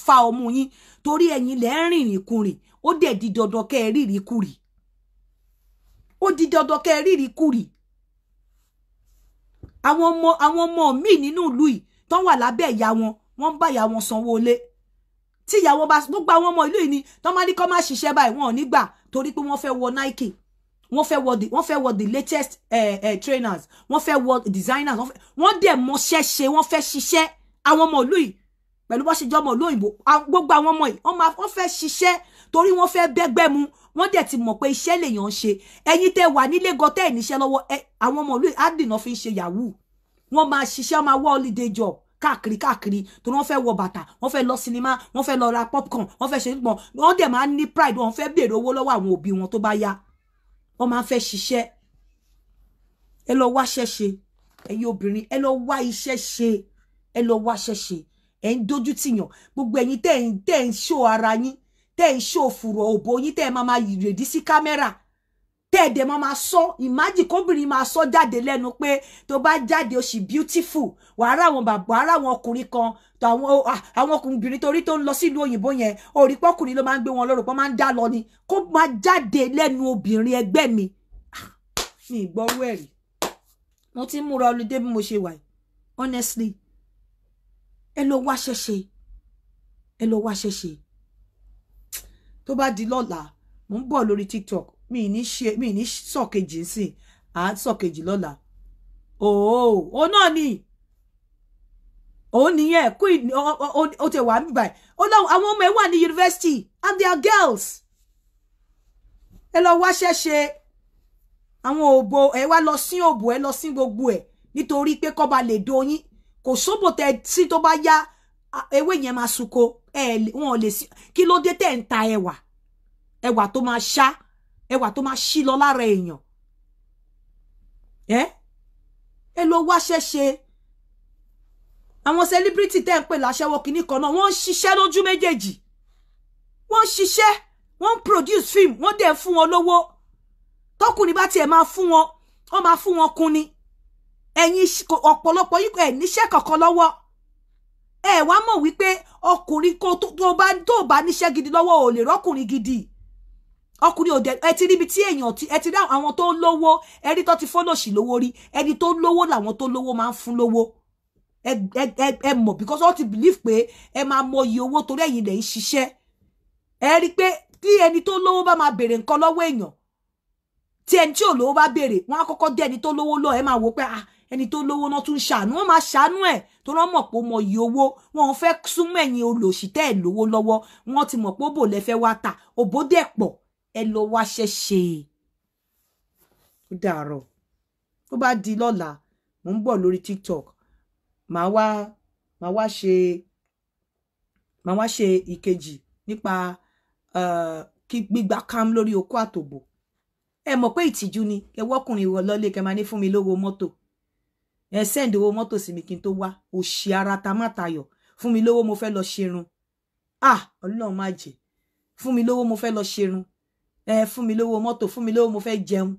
fa ọmú yín, torí ẹ̀yin lẹ́ ń rìnrìn kurìn. Ó dẹ̀ di dandan kẹ́ ẹ rírì kurì, ó di dandan kẹ́ ẹ rírì kurì. Àwọn ọmọ míì nínú ìlú yìí tán wà lábẹ́ ìyá wọn, wọ́n ń bá ìyá wọn sanwó ilé. Tí ìyá wọn bá gbogbo àwọn ọmọ ìlú yìí ni tán máa ní kọ́ máa ṣiṣẹ́ báyìí, wọn ò ní gbà, torí pé wọ́n fẹ́ wọ Nike, wọ́n fẹ́ wọ the latest trainers, wọ́n fẹ́ wọ designers. Wọ́n dẹ̀ mọṣẹ́ ṣe, wọ́n fẹ́ ṣiṣẹ́. Àwọn ọmọ ìlú yìí, pẹ̀lú bó ṣe jẹ́ ọmọ ìlú òyìnbó, gbogbo àwọn ọmọ yìí, wọ́n fẹ́ ṣiṣẹ́ torí wọ́n fẹ́ bẹ́gbẹ́ mu. Wọ́n dẹ̀ ti mọ̀ pé iṣẹ́ lèèyàn ń ṣe. Ẹ̀yin tẹ́ wà nílé gan tẹ́ ẹ̀ níṣẹ́ lọ́wọ́, àwọn ọmọ ìlú yìí á dìnà fi ń ṣe yahoo. Wọ́n máa ṣiṣẹ́, wọ́n máa wá holiday job káàkiri káàkiri, torí wọ́n fẹ́ wọ bàtà, wọ́n fẹ́ lọ sinimá, wọ́n fẹ́ lọ ra popcorn, wọ́n fẹ́ ṣe nígbọ̀n. Wọ́n dẹ̀ máa ń ní pride, wọ́n fẹ́ béèrè owó lọ́wọ́ àwọn òbí wọn tó bá yá. Wọ́n máa ń fẹ́ ṣiṣẹ́. Ẹ lọ wáṣẹ́ ṣe. Ẹ̀yin obìnrin, ẹ lọ wá iṣẹ́ ṣe, ẹ lọ wáṣẹ́ ṣe. Ẹ ń dojú tìyàn. Gbogbo ẹ̀yin tẹ́ ń ṣó ara yín, tẹ́ ń ṣó fùrọ̀ òbò yín, tẹ́ ẹ máa máa rèdí sí kámẹ́rà. Tẹ́ẹ̀dẹ̀ máa sọ, ìmájì kóbìnrin máa sọ jáde lẹ́nu pé tó bá jáde ó sì beautiful, wàá rà àwọn bàbá, wàá rà àwọn ọkùnrin kan tó àwọn ọkùnrin torí tó ń lọ sílùú òyìnbó yẹn, orí pọ́kùnrin ló máa ń gbé wọn lọ́rùn pọ́n máa ń dá lọ ni, kó máa jáde lẹ́nu obìnrin ẹgbẹ́ mi. Mi ìgbọ́rú ẹ̀rí. Mo ti ń múra ọlùdé bí mo ṣe wà yìí, honestly. Ẹ lọ wá ṣẹṣe, ẹ lọ wá ṣẹṣe. Tó bá di lọ́la, mo ń bọ̀ lórí TikTok. Mi ní ṣe, mi ní sọ̀kejì nsìn, à ń sọ̀kejì lọ́la. Òó náà ni òun nìyẹn kú, ó ti wà mí báyìí. Ó lọ, àwọn ọmọ ẹ wà ní university and they are girls. Ẹ lọ wá ṣẹṣe. Àwọn òbò ẹ wá lọ sí òbò, ẹ lọ sí gbogbo ẹ nítorí pé kọ́ ba lè doyin. Kò sóbò tẹ sí, tó bá yá ewé yẹn máa sunko, ẹ wọn ò lè sí. Kí ló dé tẹ̀ ń ta ẹwà, ẹwà tó máa ṣá, ẹwà tó máa ṣí lọ lára èèyàn? Ẹ lọ wá ṣẹ́ṣe. Àwọn celebrity tẹ́ ń pè láṣẹ́wó kìíní kan náà, wọ́n ń ṣiṣẹ́ lójú méjèèjì, wọ́n ń ṣiṣẹ́, wọ́n ń produce film, wọ́n dẹ̀ ń fún wọn lówó. Tọkùnrin bá tiẹ̀ máa fún wọn, wọ́n máa fún wọn kún ni. Ẹ̀yin ọ̀pọ̀lọpọ̀ yìí ẹ̀ níṣẹ́ kankan lọ́wọ́. Ẹ wá mọ̀ wípé ọkùnrin kó tó bá níṣẹ́ gidi lọ́wọ́, ò lè rọ́kùnrin gidi. Ọkùnrin òde ẹ ti ríbi tí èèyàn ti ẹ ti rí àwọn tó lówó, ẹ rí tó ti fọlọ́ọ̀ṣì lówó rí. Ẹni tó lówó làwọn tó lówó máa ń fún lówó. Ẹ mọ̀, because wọ́n ti believe pé ẹ máa mọ iye owó torí ẹ̀yin lẹ̀ ń ṣiṣẹ́. Ẹ rí pé tí ẹni tó lówó bá máa béèrè nǹkan lọ́wọ́ èèyàn, tí ẹni tí ò lówó bá béèrè, wọ́n á kọ́kọ́ dé ẹni tó lówó lọ. Ẹ máa wò pé ah, ẹni tó lówó náà tún ṣàánú, wọ́n máa ṣàánú ẹ̀ tó rán mọ̀ pé ó mọ iye owó. Wọn ò fẹ́ súnmọ́ ẹ̀yin olòṣì tẹ́ ẹ̀ lówó lọ́wọ́. Wọ́n ti mọ̀ pé òbò lẹ fẹ́ wá tà, òbó dẹ̀ pọ̀. Ẹ lọ wá ṣẹ́ṣe. Ó dàárọ̀. Tó bá di lọ́la, mò ń bọ̀ lórí TikTok. Màá wá ṣe ìkejì nípa kí gbígba cam lórí okó àtòbò. Ẹ mọ̀ pé ìtìjú ni ẹ wọ́kùnrin wọ lọ́lé kẹ máa ní fún mi lówó mọ́tò, ẹ send owó mọ́tò sí mi kí n tó wá. Òṣì ara ta má tayọ̀. Fún mi lówó, mo fẹ́ lọ ṣerun. Ah, Ọlọ́run má jẹ́. Fún mi lówó, mo fẹ́ lọ ṣerun. Ẹ fún mi lówó mọ́tò, fún mi lówó, mo fẹ́ jẹun.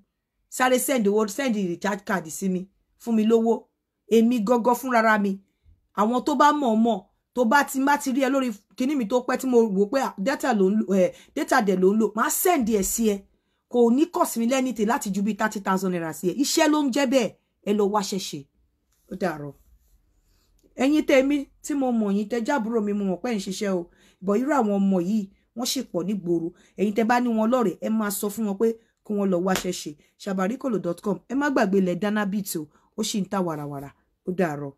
Sáré send owó, send recharge card sí mi, fún mi lówó. Èmi gọ́gọ́ fúnrara mi, àwọn tó bá mọ̀ mọ̀, tó bá ti má ti rí ẹ lórí kíní mi tó pẹ́ tí mo wò pé data ló ń lò, ẹ data dẹ̀ ló ń lò, máa send ẹ sí ẹ. Kò ní cost mi lẹ́nìtì láti ju bíi ₦30,000 sí ẹ. Iṣẹ́ ló ń jẹ́ bẹ́ẹ̀. Ẹ lọ wáṣẹ́ ṣe. Ó dàárọ̀. Ẹ̀yin tèmi tí mo mọ̀ yín, tẹ́ jábúrò mi, mo mọ̀ pé ń ṣiṣẹ́ o bọ̀. Irú àwọn ọmọ yìí, wọ́n sì pọ̀ nígboro. Ẹ̀yin tẹ́ bá ní wọn lọ́rẹ̀ẹ́, ẹ máa sọ fún wọn pé kí wọ́n lọ wáṣẹ́ ṣe. Sabarikolo.com. Ẹ má gbàgbé ilẹ̀ danabit o, ó sì ń ta wàràwàrà. Ó dàárọ̀.